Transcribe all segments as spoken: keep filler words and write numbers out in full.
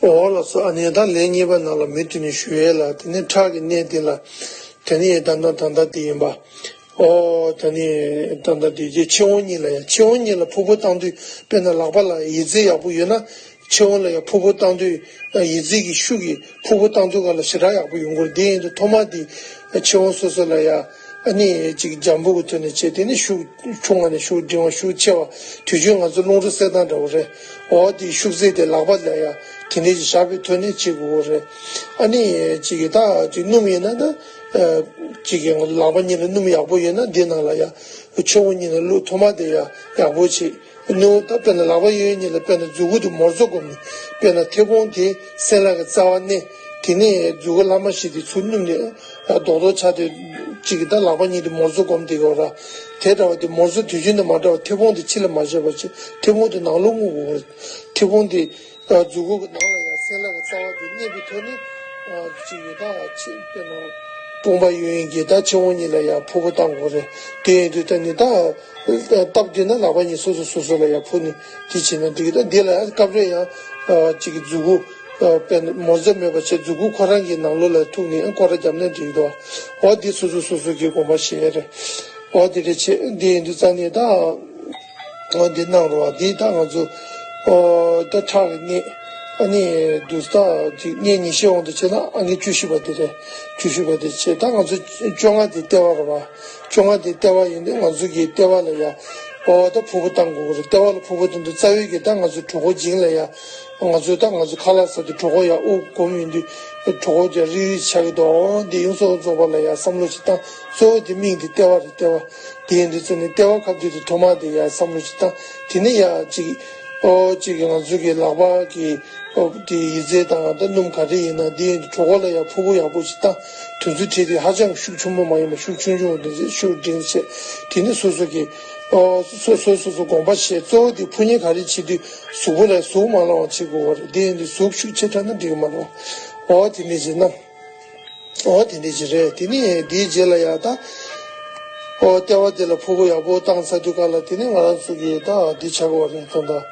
འོ་ལགས་སོ། ཨ་ནི་ད་ལན་གཉིས་པ་ནང་ལ་མུ་མཐུད་ནས་ཞུ་ཡས་ལ། དེ་ནས་ཁྲག་གི་གནས་དེ་ལ། དེ་ནས་ད་ལྟ་ད་ལྟ་དེ་ཡིན་པ། ཨོ་ད་ནི་ད་ལྟ་དེ་རྗེས་ཕྱི་དབང་གཉིས་ལ་ཡང་། ཕྱི་དབང་གཉིས་ལ་ཕུར་བུ་བཏང་དུས་དཔེར་ན་ལག་པ་ལ་ཡི་ཙི་ཡག་པོ་ཡོད་ན། ཕྱི་དབང་ལ་ཡང་ཕུར་བུ་བཏང་དུས་ཡི་ཙི་གི་ཤུགས་ཀྱིས་ཕུར་བུ་བཏང་དུས་ག་ལ་ཞེ་དྲག་ཡག་པོ་ཡོང་གི་རེད། དེ་ཡིན་དུས་ཐོག་མ་དེ་ཕྱི་དབང་སོ་སོ་ལ་ཡང་ཨ་ནི་ཅིག་འཇམ་པོ་གི་ཐོག་ནས་བྱས། དེ་ནས་ཤུགས་ཆུང་བ་ནས་ཤུགས་འབྲིང་བ། ཤུགས་ཆེ་བ། དུས་རྒྱུན་ང་ཚོ་རླུང་རོ་བསལ་སྟངས་འདྲ་བོ་རེད། འོ་དེ་ཤུགས་བསལ་དེ་ལག་པ་ལ་ཡང་དེ་འདྲས་ཅིག་བཞག་པའི་ཐོག་ནས་བྱེད་དགོས་རེད། ཨ་ནི་ཅིག་གི་ད་ཅིག་སྣུམ་ཡིན་ན་ད། ཅིག་གི་ལག་པ་གཉིས་ལ་སྣུམ་ཡག་པོ་ཡོད་ན་འདི་ནང་ལ་ཡང་ཕྱི་དབང་གཉིས་ལ་བླུགས། ཐོག་མ་དེ་ཡང་ཡག་པོ་བྱེད། སྣུམ་ད་དཔེར་ན་ལག་པ་གཡས་གཡོན་གཉིས་ལ་དཔེར་ན་མཛུ་གུ་དེ་མོ་རྩ་བསྒོམ་ནས། དཔེར་ན་མཐེ་བོང་དེ་སེམས་ལ་གི་རྩ་བ་མནན། དེ་ནས་མཛུ་གུ་ལྷག་མ་བཞི་དེ་ཚུར་སྣུམ་ནས་ཡང་རྡོག་རྡོག་ཆགས་དེ། ཅིག་གི་ད་ལག་པ་གཉིས་དེ་མོ་རྩ་བསྒོམ་དེ་གོ་ར། དེ་འདྲ་བ་དེ་མོ་རྩ་དུས་རྒྱུན་དུ་མ་འདྲ་བ། མཐེ་བོང་དེ་ཕྱི་ལ་མ་བཞག་པ་བྱེད། མཐེ་བོང་དེ་ནང་ལོགས་སྔུག་དགོས་རེད། མཐེ་བོང་དེ་མཛུ་གུ་གི་ནང་ལ་ཡང་སེམས་ལ་གི་རྩ་བ་དེ་མནན་པའི་ཐོག་ནས། ཅིག་ཡོད་ད་ཆེ་དཔེར་ན་དཔུང་པ་གཡས་གཡོན་གྱི་ད་ཕྱི་དབང་གཉིས་ལ་ཡང་ཕུར་བུ་བཏང་དགོས་རེད། དེ་ཡིན་དུས་ད་ནི་ད་སྟབས་བདེ་ན་ལག་པ་གཉིས་སོ་སོ་སོ་སོ་ལ་ཡང་ཕུར་ནས་དེ་བྱས་ན་འགྲིག་གི། ད་འདི་ལ་ཡང་སྐབས་རེ་ཡང་ཅིག་གི་མཛུ་གུ་དཔེར་ན་མོ་རྩ་མེད་པ་བྱས། མཛུ་གུ་ཁོ་རང་གི་ནང་ལོགས་ལ་ཐུག་ནས་ཡང་སྐོར་ར་བརྒྱབ་ན་འགྲིག་གི་འདུག། འོ་འདི་སོ་སོ་སོ་སོ་གི་དགོངས་པ་བཞེས་རེད། འོ་དེ་རེད་བྱས། འདི་ཡིན་དུས་ཙ་ནི་ད། འོ་འདི་གནང་རོགས། འདི་ད་ང་ཚོ་ཨོ་ད་ཁྲག་གི་གནས། ཨ་ནི་དུས་ད་ཅིག་གནས་ཉི་ཤུའི་དབང་དུ་བྱས་ན་ཨ་ནི་བཅུ་བཞི་པ་དེ་རེད། བཅུ་བཞི་པ་དེ་བྱས། ད་ང་ཚོ་བཅོ་ལྔ་དེ་ལྟེ་བ་རེད་པ། བཅོ་ལྔ་དེ་ལྟེ་བ་ཡིན་དུས་ང་ཚོ་གི་ལྟེ་བ་ལ་ཡ་ཨོ་ད་ཕུར་བུ་བཏང་དགོས་ཀྱི་རེད། ལྟེ་བ་ལ་ཕུར་བུ་བཏང་དུས་རྩ་བའི་གི་ད་ང་ཚོ་གྲོད་ཁོག་འཇིང་ལ་ཡ། ང་ཚོ་ད་ང་ཚོ་ཁ་ལག་ཟ་དུས་གྲོད་ཁོག་ཡ་དབུགས་སྒོམ་ཡོང་དུས་གྲོད་ཁོག་ཀྱང་རིག་རིག་ཆགས་ཀྱི་འདུག། འོ་འདི་ཡོངས་སུ་རྫོགས་པ་ལ་ཡ་བསམ་བློ་ཞིག་བཏང་། གཙོ་བོ་དེ་དམིགས་དེ་ལྟེ་བ་རེད། ལྟེ་བ། དེ་ཡིན་དུས་ཙ་ནི་ལྟེ་བ་ཁ་ཐུག་དེ་ཐོག་མ་དེ་ཡ་བསམ་བློ་ཞིག་བཏང་། དེ་ནས་ཡ་ཅིག་ཨོ་ཅིག་གི་ང་ཚོ་གི་ལག་པ་གི་ཨོ་དེ་ཡི་ཙི་དང་ད་སྣུམ་ག་རེ་ཡིན་ན་དེ་ཡིན་དུས་གྲོད་ཁོག་ལ་ཡ་ཕུར་བུ་ཡག་པོ་ཞིག་བཏང་། དེ་ཚོ་བྲིས་དེ་ཧ་ཅང་ཤུགས་ཆེན་པོ་མ་ཡིན་པ་ཤུགས་ཆུང་ཆུང་དེ་ཚོ་ཤུགས་འབྲིང་བྱས། དེ་ནས་སོ་སོ་གི་ཨོ་སོ་སོ་སོ་སོ་དགོངས་པ་བཞེས། གཙོ་བོ་དེ་ཕུར་མཉེ་ག་རེ་བྱེད་དུས་གཟུགས་པོ་ལ་ཟུག་མ་ལངས་པ་བྱེད་དགོས་པ་རེད། དེ་ཡིན་དུས་ཟུག་ཤུགས་ཆེ་དྲགས་ན་འགྲིག་གི་མ་རེད། ཨོ་དེ་འདྲ་བྱས་ན། ཨོ་དེ་འདྲ་ཅིག་རེད། དེ་ནས་དེའི་རྗེས་ལ་ཡ་ད། ཨོ་ལྟེ་བ་དེ་ལ་ཕུར་བུ་ཡག་པོ་བཏང་ཚར་དུས་སྐབས་ལ་དེ་ནས་ང་རང་ཚོ་གིས་ད་འདི་བྱ་དགོས་པ་རེད། ད་ད་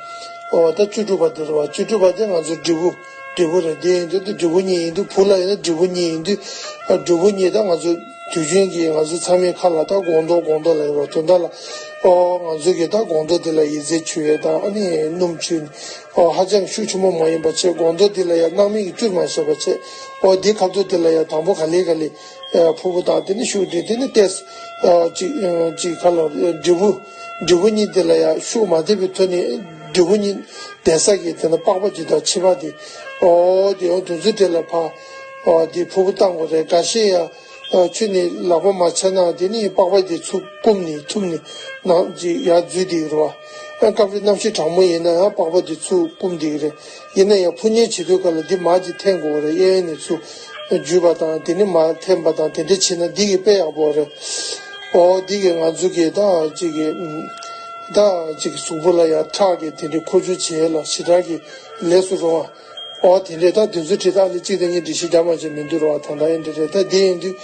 ཨོ་ད་བཅུ་དྲུག་པ་དེ་རེད་པ། བཅུ་དྲུག་པ་དེ་ང་ཚོའི་འབྲས་བུ། འབྲས་བུ་རེད། དེ་ཡིན་དུས་འབྲས་བུ་གཉིས་ཡིན་དུས། བུ་ལ་ཡིན་ན་འབྲས་བུ་གཉིས་ཡིན་དུས། ཨ་འབྲས་བུ་གཉིས་ད་ང་ཚོ་དུས་རྒྱུན་གྱི་ང་ཚོ་ཚང་མའི་ཁ་ལ་ད་སྒོང་རྡོག་སྒོང་རྡོག་ལབ་ཡོད་པ་དེ་འདྲ་ལ། ཨོ་ང་ཚོ་གིས་ད་སྒོང་རྡོག་དེ་ལ་ཡི་ཙི་བྱུགས་ཡས་དང་ཨ་ནི་སྣུམ་བྱུགས་ནས། ཨོ་ཧ་ཅང་ཤུགས་ཆེན་པོ་མ་ཡིན་པ་བྱས། སྒོང་རྡོག་དེ་ལ་ཡང་སྣང་མེད་ཀྱིས་བཀྲུ་མ་བྱས་པ་བྱས། ཨོ་དེ་ཁ་ཐུག་དེ་ལ་ཡང་དང་པོ་ག་ལེ་ག་ལེ་ཕུར་བུ་དང་དེ་ནས་ཤུགས་དེ་དེ་ནས་ཏེས་ཨ་ཅིག་ཨ་ཅིག་ཁ་ལ་འབྲས་བུ། འབྲས་བུ་གཉིས་དེ་ལ་ཡང་ཤུགས་མ་ཐེབས་པའི་ཐོག་ནས་འབྲས་བུ་གཉིས་བསྡད་ས་གི་དེ་ན་པགས་པ་དེ་དང་ཕྱི་པ་དེ། ཨོ་དེ་ཡང་དུས་ཚོད་དེ་ལ་ཕ་ཨོ་དེ་ཕུར་བུ་བཏང་དགོས་རེད། འགའ་ཤས་ཡང་ཨ་ཁྱོད་ནི་ལག་པ་མ་བྱས་ན་དེ་ནི་པགས་པ་དེ་ཚུར་བསྐུམ་ནས་འཐུམ་ནས་ནང་ཅིག་ཡར་འཛུལ་བསྡད་ཀྱི་རེད་པ། ཨ་སྐབས་རེ་གནམ་གཤིས་གྲང་མོ་ཡིན་ན་ཡང་པགས་པ་དེ་ཚུར་བསྐུམ་བསྡད་ཀྱི་རེད། ཡིན་ན་ཡང་ཕུར་མཉེ་བྱེད་དུས་སྐབས་ལ་འདི་མར་ཅིག་འཐེན་དགོས་རེད། གཡས་གཡོན་ནས་ཚུར་འཇུས་པ་དང་དེ་ནས་མར་འཐེན་པ་དང་དེ་འདྲ་བྱས་ན་འདི་གིས་དཔེ་ཡག་པོ་རེད། ཨོ་འདི་གིས་ང་ཚོ་གི་ད་ཅིག་གི་ད་ཅིག་གཟུགས་པོ་ལ་ཡང་ཁྲག་གི་དེ་འདྲའི་འཁོར་སྐྱོད་བྱེད་ཡས་ལ་ཞེ་དྲག་གི་ལེགས་སུ་རུང་བ། ཨོ་དེ་འདྲས་ད་དེ་ཚོ་བྲིས་ད་ལས་གཅིག་དང་གཉིས་འགྲེལ་བཤད་རྒྱག་མ་བྱས་མི་འདུག་ར་བ། ད་ལྟ་ཨེ་འདྲ་རེད། ད་འདི་ཡིན་དུས་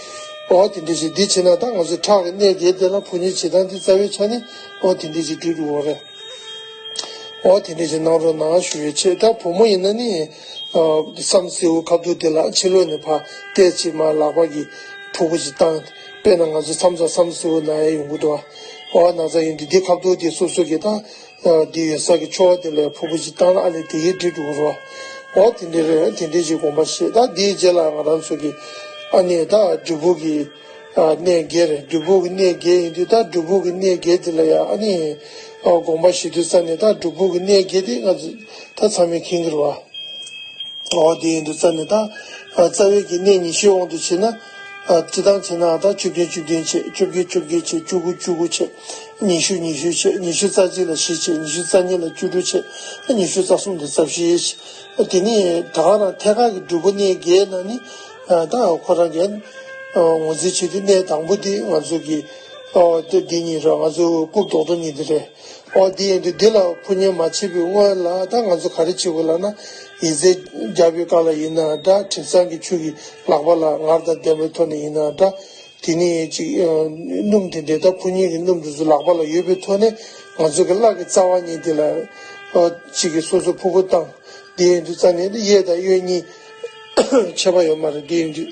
ཨོ་དེ་འདྲས་ཞིག་འདི་བྱས་ན་ད་ང་ཚོ་ཁྲག་གི་གནས་དེ་དེ་ལ་ཕུར་མཉེ་བྱེད་སྟངས་འདི་རྩ་བའི་ཆ་ནས་ཨོ་དེ་འདྲས་ཞིག་འགྲིག་འགྲོ་གི་རེད། ཨོ་དེ་འདྲས་ཞིག་གནང་རོགས་གནང་ཞུ་ཡས་བྱས། ད་བུ་མོ་ཡིན་ན་ནི་ཨ་བསམ་སེའུ་ཁ་ཐུག་དེ་ལ་ཕྱི་ལོགས་ནས་ཕར་ཏོག་ཙམ་མར་ལག་པ་གི་ཕུར་བུ་ཞིག་བཏང་། དཔེར་ན་ང་ཚོ་མཚམས་མཚམས་བསམ་སེའུ་ན་ཡས་ཡོང་གི་འདུག་ཨ། ཨོ་ན་ཚ་ཡིན་དུས་འདི་ཁ་ཐུག་དེ་སོ་སོ་གི་ད། ཨ་དེ་ཡོད་ས་གི་ཕྱོགས་དེ་ལ་ཕུར་བུ་ཞིག་བཏང་ན་ཨ་ལས་དེ་གའི་འགྲིག་འགྲོ་གི་རེད་བ། ཨོ་དེ་འདྲ་རེད། དེ་འདྲ་ཞིག་དགོངས་པ་བཞེས། ད་དེའི་རྗེས་ལ་ང་རང་ཚོ་གི་ཨ་ནི་ད་འབྲས་བུ་གི་ཨ་གནས་བརྒྱད་རེད། འབྲས་བུ་གི་གནས་བརྒྱད་ཡིན་དུས་ད་འབྲས་བུ་གི་གནས་བརྒྱད་དེ་ལ་ཡང་ཨ་ནི་ཨ་དགོངས་པ་བཞེས་དུས་ཙ་ནས་ད་འབྲས་བུ་གི་གནས་བརྒྱད་དེ་ང་ཚོ་ད་ཚང་མས་མཁྱེན་གི་རེད་བ། ཨོ་དེ་ཡིན་དུས་ཙ་ནས་ད་ཨ་རྩ་བའི་གི་གནས་ཉི་ཤུའི་དབང་དུ་བྱས་ན། ཨ་སྤྱིར་བཏང་བྱས་ན་ད་བཅུ་བདུན་བཅུ་བདུན་བྱས། བཅོ་བརྒྱད་བཅོ་བརྒྱད་བྱས། བཅུ་དགུ་བཅུ་དགུ་བྱས། ཉི་ཤུ་ཉི་ཤུ་བྱས། ཉི་ཤུ་རྩ་གཅིག་ལ་བཞི་བྱས། ཉི་ཤུ་རྩ་གཉིས་ལ་བཅུ་དྲུག་བྱས། ཉི་ཤུ་རྩ་གསུམ་དང་རྩ་བཞི་བྱས། དེ་ནས་ད་ག་རང་ཐད་ཀར་གྱི་འབྲས་བུ་གནས་བརྒྱད་ནང་ནས་ཨ་ད་ཁོ་རང་གི་ཨ་ངོས་འཛིན་བྱེད་དུས་གནས་དང་པོ་དེ་ང་ཚོ་གི་ཨ་དེ་འདི་གཉིས་རེད། ང་ཚོ་རྐུབ་རྡོག་རྡོག་གཉིས་དེ་རེད། ཨོ་དེ་ཡིན་དུས་འདི་ལ་ཕུར་མཉེ་མ་བྱེད་པའི་སྔོན་ལ་ད་ང་ཚོ་ག་རེ་བྱེད་དགོས་ལབ་ན། ཡི་ཙི་རྒྱག་པའི་སྐབས་ལ་ཡིན་ན་འདྲ། དྲི་བཟང་གི་ཆུ་གིས་ལག་པ་ལ་ངར་དང་ལྡན་པའི་ཐོག་ནས་ཡིན་ན་འདྲ། དེ་ནས་ཅིག་ཨ་སྣུམ་དེ་འདྲའི་ད་ཕུར་མཉེ་གི་སྣུམ་དེ་ཚོ་ལག་པ་ལ་ཡོད་པའི་ཐོག་ནས་ང་ཚོ་གི་བརླ་གི་རྩ་བ་གཉིས་དེ་ལ་ཨ་ཅིག་གིས་སོ་སོ་ཕུར་བུ་བཏང་། དེ་ཡིན་དུས་ཙང་ནས་གཡས་དང་གཡོན་གཉིས་ཁྱད་པར་ཡོད་མ་རེད། དེ་ཡིན་དུས་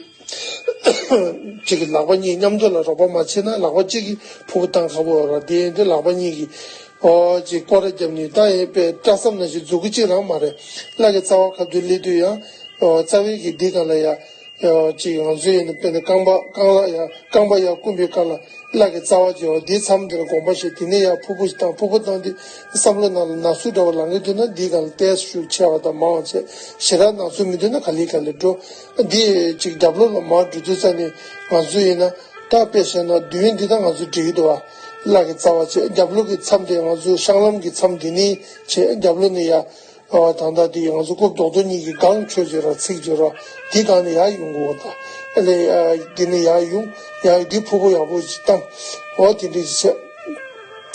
གཅིག་གི་ལག་པ་གཉིས་མཉམ་དུ་ལ་རོགས་པ་མ་བྱས་ན་ལག་པ་གཅིག་གིས་ཕུར་བུ་བཏང་ཁག་པོ་ཡོད་རེད། དེ་ཡིན་དུས་ལག་པ་གཉིས་ཀྱིས་ཨོ་གཅིག་སྐོར་ར་བརྒྱབ་ནས་ད་ཡིན་པའི་སྐྲ་བསམ་ནང་བཞིན་མཛུ་གུ་གཅིག་རང་མ་རེད། བླ་གི་རྩ་བ་ཁ་ཐུག་སླེབས་དུས་ཡང་ཨོ་རྩ་བའི་གི་འདི་གང་ལ་ཡ། ཡང་ཅིག་ང་ཚོ་ཡིན་ན་དཔེར་ན་རྐང་པ་རྐང་ལག་ཡང་རྐང་པ་ཡང་བསྐུམ་པའི་སྐབས་ལ་བླ་གི་རྩ་བ་ཅིག་ཡོད། དེའི་མཚམས་དེར་དགོངས་པ་བཞེས། དེ་ནས་ཡང་ཕུར་བུ་ཞིག་བཏང་། ཕུར་བུ་བཏང་དུས་བསམ་བློ་ནང་ལ་ན་ཟུག་འདྲ་བ་ལངས་ཀྱི་འདུག་ན་འདིའི་སྒང་ལ་ཏོག་ཙམ་ཤུགས་ཆེ་བ་དང་མང་བ་བྱས། ཞེ་དྲག་ན་ཟུག་མི་འདུག་ན་ག་ལེ་ག་ལེ་འགྲོ། འདི་ཅིག་རྒྱབ་ལོགས་ལ་མར་འགྲོ་དུས་ཙ་ནས་ང་ཚོ་ཡིན་ན་ད་དཔེ་བཤད་ན་མདུན་འདི་ད་ང་ཚོ་འགྲིག་གི་འདུག་བ། བླ་གི་རྩ་བ་བྱས། རྒྱབ་ལོགས་ཀྱི་མཚམས་དེ་ང་ཚོ་བཤང་ལམ་གྱི་མཚམས་འདི་ནས་བྱས། རྒྱབ་ལོགས་ནས་ཡ། ཨ་ད་ལྟ་དེ་ང་ཚོ་རྐུབ་རྡོག་རྡོག་གཉིས་ཀྱི་སྒང་ཆོས་ཟེར་ར་ཚིག་ཟེར་ར་དེ་སྒང་ནས་ཡར་ཡོང་གི་འོ་ད། ཨ་ལེ་ཨ་དེ་ནས་ཡར་ཡོང་ཡར་དེ་ཕུར་བུ་ཡག་པོ་ཞིག་བཏང་། འོ་དེ་འདྲས་ཞིག་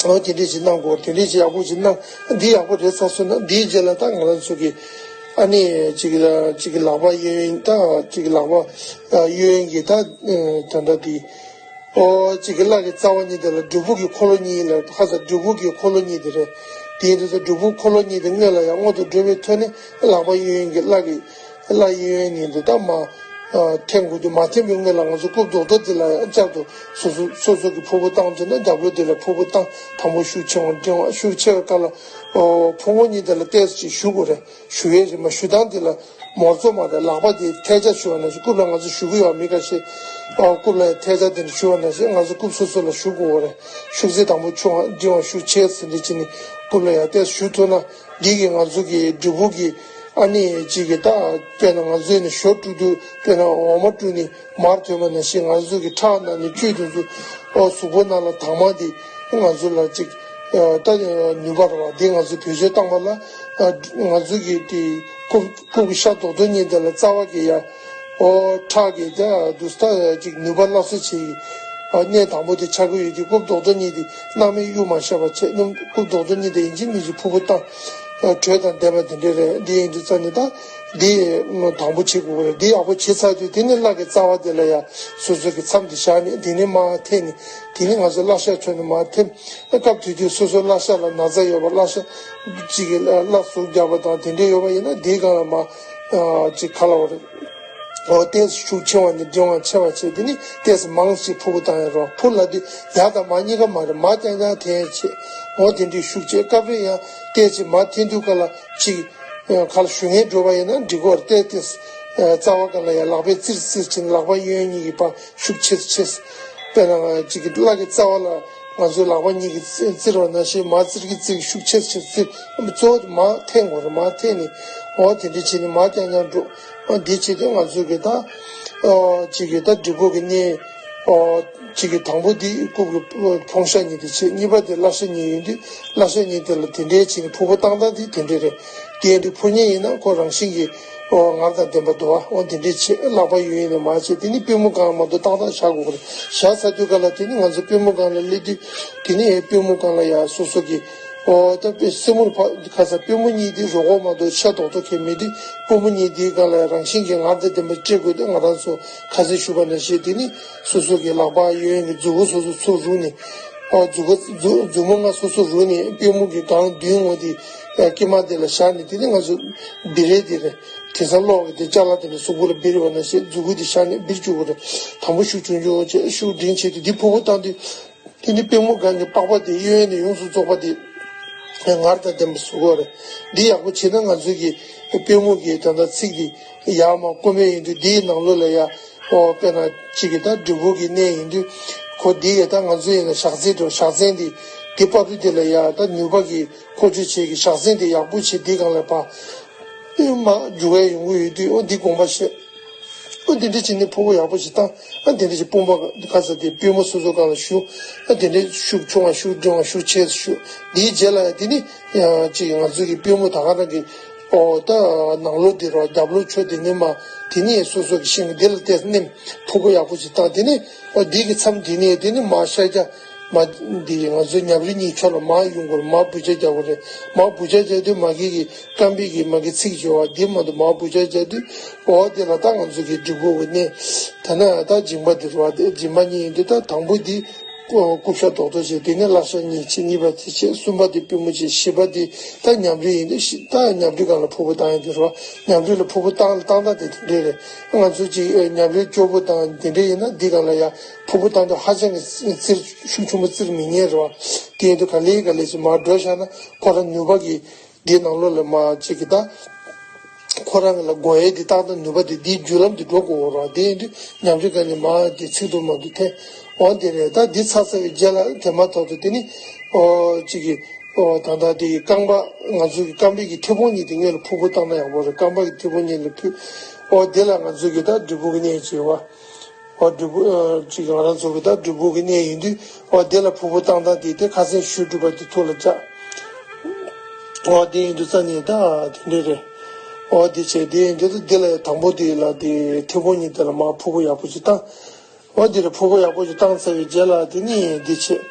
བྱས། འོ་དེ་འདྲས་ཞིག་གནང་དགོས། དེ་འདྲས་ཞིག་ཡག་པོ་ཞིག་གནང་། འདི་ཡག་པོ་རེད་ཚར་སོང་ན་འདིའི་རྗེས་ལ་ད་ང་རང་ཚོ་གི་ཨ་ནི་གཅིག་གི་གཅིག་གི་ལག་པ་གཡས་གཡོན་ད་གཅིག་གི་ལག་པ་གཡས་གཡོན་གྱི་ད་ད་ལྟ་དེ། ཨོ་གཅིག་གི་བླ་གི་རྩ་བ་གཉིས་དེ་ལ་སྒྲུབ་ཕུག་གི་འཁོར་ལོ་གཉིས་ལ་ཁ་ས་སྒྲུབ་ཕུག་གི་འཁོར་ལོ་གཉིས་དེ་རེད། དེ་ཡིན་དུས་སྒྲུབ་ཕུག་འཁོར་ལོ་གཉིས་དེ་སྔོན་ལ་ཡང་སྔོན་དུ་འགྲོ་བའི་ཐོག་ནས་ལག་པ་གཡས་གཡོན་གྱི་བླ་གི་བླ་གཡས་གཡོན་གཉིས་དེ་ད་མ་འཐེན་དགོས་དུས་མ་འཐེན་པའི་སྔོན་ལ་ང་ཚོ་རྐུབ་རྡོག་རྡོག་དེ་ལ་ཡང་བསྐྱར་དུ་སོ་སོ་སོ་སོ་གི་ཕུར་བུ་བཏང་ཐུབ་ན་རྒྱབ་ལོགས་དེ་ལ་ཕུར་བུ་བཏང་། དང་པོ་ཤུགས་ཆེ་བ་འབྲིང་བ། ཤུགས་ཆེ་བའི་སྐབས་ལ་ཨོ་ཕུང་པོ་གཉིས་དེ་ལ་ཏོག་ཙམ་ཞུ་དགོས་རེད། ཞུ་ཡས་རེད་མ་ཞུ་སྟངས་དེ་ལ་མོར་ཚོ་མ་རེད། ལག་པ་དེ་ཐལ་ཆ་ཞུ་བ་ནང་བཞིན་རྐུབ་ལ་ང་ཚོ་ཞུ་གི་ཡོད་མི་ཁ་ཤས་ཨོ་རྐུབ་ལ་ཐལ་ཆ་དེ་འདྲ་ཞུ་བ་ནང་བཞིན་ང་ཚོ་རྐུབ་སོ་སོ་ལ་ཞུ་དགོས་རེད། ཤུགས་ཚད་དང་པོ་ཆུང་བ་འབྲིང་བ་ཤུགས་ཆེ་ཟེར་འདི་ཅི་ནི་རྐུབ་ལ་ཡ་ཏོག་ཙམ་ཞུ་ཐུབ་ན་འདི་གི་ང་ཚོ་གི་སྒྲུབ་ཕུག་གི་ཨ་ནི་གཅིག་གི་ད་དཔེར་ན་ང་ཚོ་ནི་ཞོ་དཀྲུག་དུས་དཔེར་ན་འོ་མ་དཀྲུག་ནི་མར་ཐོན་པ་ནང་བཞིན་ང་ཚོ་གི་ཁྲག་ནང་ནས་བཅུད་དུ་འཛུལ། ཨོ་གཟུགས་པོ་ནང་ལ་དྭངས་མ་དེ་ང་ཚོ་ལ་ཅིག་ཨ་ད་ནུས་པ་རེད་བ། དེ་ང་ཚོ་བེད་སྤྱོད་བཏང་པ་ལ་ཨ་ང་ཚོ་གི་དེ་རྐུབ་རྐུབ་ཀྱི་ཤ་རྡོག་རྡོག་གཉིས་དེ་ལ་རྩ་བ་གི་ཡ་ཨོ་ཁྲག་གི་དེ་འདུག་ད་ཅིག་ནུས་པ་སླར་གསོ་བྱེད་ཡི་ཨ་གནས་དང་པོ་དེ་ཆགས་ཀྱི་ཡོད་དེ། རྐུབ་རྡོག་རྡོག་གཉིས་དེ་སྣང་མེད་གཡུག་མ་ཤེས་པ་བྱས། རྐུབ་རྡོག་རྡོག་གཉིས་དེ་ཡིན་གཅིག་མིན་གཅིག་ཕུར་བུ་བཏང་། དྲོད་དང་ལྡན་པ་དེ་འདྲ་རེད། འདི་ཡིན་དུས་ཙང་ནི་ད་འདི་དང་པོ་བྱེད་དགོས་རེད། འདི་ཡག་པོ་བྱེད་ཚར་དུས་དེ་ནི་བླ་གི་རྩ་བ་དེ་ལ་ཡ་སོ་སོ་གི་མཚམས་དེ་བཞག་ནས་དེ་ནི་མར་འཐེན་ནས་དེ་ནི་ང་ཚོ་བླ་ཤ་མཆོད་ནས་མར་འཐེན། སྐབས་དེ་དུས་སོ་སོ་བླ་ཤ་ལ་ན་ཚ་ཡོད་པ། བླ་ཤ་གཅིག་གི་བླ་ཟུག་རྒྱག་པ་དང་དེ་འདྲ་ཡོད་པ་ཡིན་ན་འདིའི་སྒང་ལ་མར་ཅིག་ག་ལབ་དགོས་རེད། འོ་ཏོག་ཙམ་ཤུགས་ཆེ་བ་ནས་འབྲིང་བ་ཆེ་བ་བྱས། དེ་ནི་ཏོག་ཙམ་མང་ཞིག་ཕུར་བུ་བཏང་ཡ་རོགས། ཕུར་ལབ་དུས་ཡར་དང་མར་གཉིས་ཀ་མ་རེད། མར་རྐྱང་རྐྱང་འཐེན་ཡ་བྱས། འོ་དེ་འདྲའི་ཤུགས་ཆེ། སྐབས་རེ་ཡང་ཏོག་ཙམ་མར་འཐེན་དུས་སྐབས་ལ་ཅིག་ཁ་ལ་ཞུ་ངེས་འགྲོ་བ་ཡིན་ན་འགྲིག་གོ་རེད། ཏོག་ཙམ་རྩ་བ་སྒང་ལ་ཡང་ལག་པས་བཙིར་བཙིར་བྱས་ནས་ལག་པ་གཡས་གཡོན་གཉིས་ཀྱི་བར་ཤུགས་ཆེ་ཆེ། དཔེར་ན་ཅིག་གི་བླ་གི་རྩ་བ་ལ་ང་ཚོའི་ལག་པ་གཉིས་ཀྱིས་བཙིར་བ་ནང་བཞིན་མར་བཙིར་གྱི་བཙིར་གྱི་ཤུགས་ཆེ་ཆེ་བཙིར། གཙོ་བོ་དེ་མར་འཐེན་དགོས་རེད། མར་འཐེན་ནས་འོ་དེ་འདྲ་བྱས་ནས་མར་རྐྱང་རྐྱང་འགྲོ། འོ་འདི་བྱས་ཏེ་ང་ཚོ་གི་ད་ཨོ་གཅིག་གི་ད་སྒྲུབ་ཕུག་གི་གནས་ཨོ་གཅིག་གི་དང་པོ་འདི་རྐུབ་ཀྱི་ཕུང་ཤ་གཉིས་དེ་བྱས། གཉིས་པ་དེ་བླ་ཤ་གཉིས་ཡིན་དུས་བླ་ཤ་གཉིས་དེ་ལ་དེ་འདྲའི་བྱས་ནས་ཕུར་བུ་བཏང་སྟངས་དེ་དེ་འདྲ་རེད། དེ་ཡིན་དུས་ཕུར་མཉེ་ཡིན་ན་ཁོ་རང་བཞིན་གྱིས་ཨོ་ངར་དང་ལྡན་པ་འདུག་བ། འོ་དེ་འདྲའི་བྱས། ལག་པ་གཡས་གཡོན་ནས་མར་བྱས། དེ་ནི་པུས་མོ་སྒང་མ་གཏོགས་ཏག་ཏག་བཞག་དགོས་པ་རེད། བཞག་ཚར་དུས་སྒང་ལ་དེ་ནི་ང་ཚོ་པུས་མོ་སྒང་ལ་སླེབས་དུས་དེ་ནི་པུས་མོ་སྒང་ལ་ཡ་སོ་སོ་གི་ཨོ་ད་པེ་སེན་མོ་ཕ་ཁ་ས་པུས་མོ་གཉིས་དེ་རོ་ཁོག་མ་གཏོགས་ཤ་རྡོག་རྡོག་ཁེལ་མེད་དུས་པུས་མོ་གཉིས་དེའི་སྒང་ལ་རང་བཞིན་གྱིས་ངར་དང་ལྡན་པ་སྤྲད་དགོས་དུས། ང་རང་ཚོ་ཁ་སང་ཞུས་པ་ནང་བཞིན་དེ་ནི་སོ་སོ་གི་ལག་པ་གཡས་གཡོན་གྱི་མཛུབ་གུ་སོ་སོ་ཚུར་རུག་ནས། ཨོ་མཛུབ་གུ་མཛུབ་མཛུབ་མོ་ལྔ་སོ་སོ་རུག་ནས་པུས་མོ་གི་སྒང་མདུན་ངོས་དེ་དཀྱིལ་མ་དེ་ལ་བཞག་ནས། དེ་ནི་ང་ཚོ་སྦི་རེ་དེ་རེད། དེང་སང་གློག་གི་དེ་ཅ་ལག་དེ་འདྲ་གཟུགས་པོ་ལ་སྦིར་བ་ནང་བཞིན་མཛུབ་གུ་དེ་བཞག་ནས་སྦིར་བཅུག་དགོས་རེད། དང་པོ་ཤུགས་ཆུང་ཆུང་བྱས། ཤུགས་འབྲིང་བྱས་ཏེ་འདི་ཕུར་བུ་བཏང་དུས། དེ་ནི་པུས་མོ་སྒང་གི་པགས་པ་དེ་གཡས་གཡོན་ནས་ཡོངས་སུ་རྫོགས་པ་དེ་ངར་དང་ལྡན་པ་བཟོ་དགོས་རེད། འདི་ཡག་པོ་བྱས་ན་ང་ཚོའི་གི་པུས་མོ་གི་ད་ལྟ་ཚིགས་དེ་ཡར་མར་བསྐུམ་ཡས་ཡིན་དུས་འདིའི་ནང་ལོགས་ལ་ཡ་ཨོ་དཔེར་ན་གཅིག་གི་ད་སྒྲུབ་ཕུག་གི་གནས་ཡིན་དུས་ཁོ་འདི་ཡ་ད་ང་ཚོ་ཡིན་ན་ཞག་ཚན་འགྲོ། ཞག་ཚན་དེ་དེ་བར་དུ་དེ་ལ་ཡ་ད་ནུས་པ་གི་མཁོ་སྤྲོད་བྱེད་ཀྱི་ཞག་ཚན་དེ་ཡག་པོ་བྱེད། འདི་སྒང་ལ་ཕར་མར་རྒྱུག་ཡས་ཡོང་གི་ཡོད་དུས་ཨོ་འདི་དགོངས་པ་བཞེས། ཨོ་འདི་འདྲ་བྱས་ནས་ཕུར་བུ་ཡག་པོ་ཞིག་བཏང་། ཨ་འདི་འདྲ་བྱས་དཔུང་པ་ག་ས་དེ་པུས་མོ་སོ་སོ་སྒང་ལ་གཞུ། ཨ་འདི་འདྲ་ཤུགས་ཆུང་བ་ཤུགས་འབྲིང་བ་ཤུགས་ཆེ་གཞུ། འདིའི་རྗེས་ལ་ཡང་དེ་ནི་ཡང་ཅིག་ང་ཚོ་གི་པུས་མོ་ད་ག་རང་གི་ཨོ་ད་ནང་ལོགས་འདི་རོ་རྒྱབ་ལོགས་ཕྱོགས་འདི་ནི་མ་དེ་ནི་སོ་སོ་གི་ཤིང་འདི་ལ་བལྟས་ནས་ཕུར་བུ་ཡག་པོ་ཞིག་བཏང་། དེ་ནི་ཨོ་འདི་གི་མཚམས་འདི་ནི་དེ་ནི་མ་ཤར་རྒྱག་མ་འདི་ང་ཚོའི་ཉམས་རིག་གཉིས་ཕྱོགས་ལ་མར་ཡོང་དགོས་རེད། མར་བུ་ཆ་རྒྱག་དགོས་རེད། མར་བུ་ཆ་རྒྱག་དུས་མ་གི་གི་རྐང་པའི་གི་མ་གི་ཚིགས་སྦྱོར་བ་འདི་མ་གཏོགས་མར་བུ་ཆ་རྒྱག་དུས་འོ་དེ་ལ་ད་ང་ཚོ་གི་སྒྲུབ་ཕུག་གི་གནས་ད་ན་ད་སྦྱིན་པ་འདི་རེད་བ། དེ་སྦྱིན་པ་གཉིས་ཡིན་དུས་ད་དང་པོ་འདི་ རྐུབ་ཤ་རྡོག་རྡོག་བྱས། དེ་ནས་བརླ་ཤ་གཉིས་བྱས། གཉིས་པ་དེ་བྱས། གསུམ་པ་དེ་པུས་མོ་བྱས། བཞི་པ་དེ་ད་ཉམས་རིལ་ཡིན་དུས། ད་ཉམས་རིལ་སྒང་ལ་ཕུར་བུ་བཏང་ཡ་དེ་རེད་བ། ཉམས་རིལ་ལ་ཕུར་བུ་བཏང་བཏང་སྟངས་དེ་དེ་འདྲས་རེད། ང་ཚོ་ཅིག་ཉམས་རིལ་སྐྱོ་པོ་དང་དེ་འདྲས་ཡིན་ན་འདི་སྒང་ལ་ཡ་ཕུར་བུ་བཏང་དུས་ཧ་ཅང་གི་བཙིར། ཤུགས་ཆེན་པོ་བཙིར་མི་ཉན་རེད་བ། དེ་ཡིན་དུས་ག་ལེ་ག་ལེ་ཅིག་མར་འགྲོ་བཞག་ན་ཁོ་རང་ནུས་པ་གི་འདི་ནང་ལོགས་ལ་མར་ཅིག་གི་ད། ཁོ་རང་ལ་དགོས་ཡས་འདི་ཏག་ཏག་ནུས་པ་དེ་འདིའི་རྒྱུ་ལམ་དུ་འགྲོ་དགོས་རེད་བ། དེ་ཡིན་དུས་ཉམས་རིལ་སྒང་ནས་མར་དེ་ཚིགས་ཐུབ་མ་ཐུབ་འཐེན། འོ་དེ་རེད། ད་འདི་ཚར་ཚར་བའི་རྗེས་ལ་དེ་མ་ཐག་ཏུ་དེ་ནི་ཨོ་ཅིག་གི་ཨོ་ད་ལྟ་དེ་རྐང་པ། ང་ཚོ་གི་རྐང་པའི་གི་མཐེ་བོང་གཉིས་དེ་སྔོན་ལ་ཕུར་བུ་བཏང་ན་ཡག་པོ་རེད། རྐང་པ་གི་མཐེ་བོང་གཉིས་ལ་ཕུར། ཨོ་དེ་ལ་ང་ཚོ་གི་ད་སྒྲུབ་ཕུག་གི་གནས་བྱེད་བ། ཨོ་སྒྲུབ་ཕུག་ཨ་ཅིག་ང་རང་ཚོ་གི་ད་སྒྲུབ་ཕུག་གི་གནས་ཡིན་དུས། ཨོ་དེ་ལ་ཕུར་བུ་བཏང་སྟངས་དེ་དེ་ཁ་སང་ཞུས་གྲུབ་པ་དེ་ཐུགས་ལ་བཅག། ཨོ་དེ་ཡིན་དུས་ཙ་ནས་ད་དེ་འདྲས་རེད། ཨོ་དེ་བྱས། དེ་ཡིན་དུས་ད་དེ་ལ་དང་པོ་དེ་ལ་དེ་མཐེ་བོང་གཉིས་དེ་ལ་མར་ཕུར་བུ་ཡག་པོ་ཅིག་བཏང་། ཨོ་དེ་ལ་ཕུར་བུ་ཡག་པོ་ཅིག་བཏང་ཚར་བའི་རྗེས་ལ་དེ་ནས་འདི་བྱས།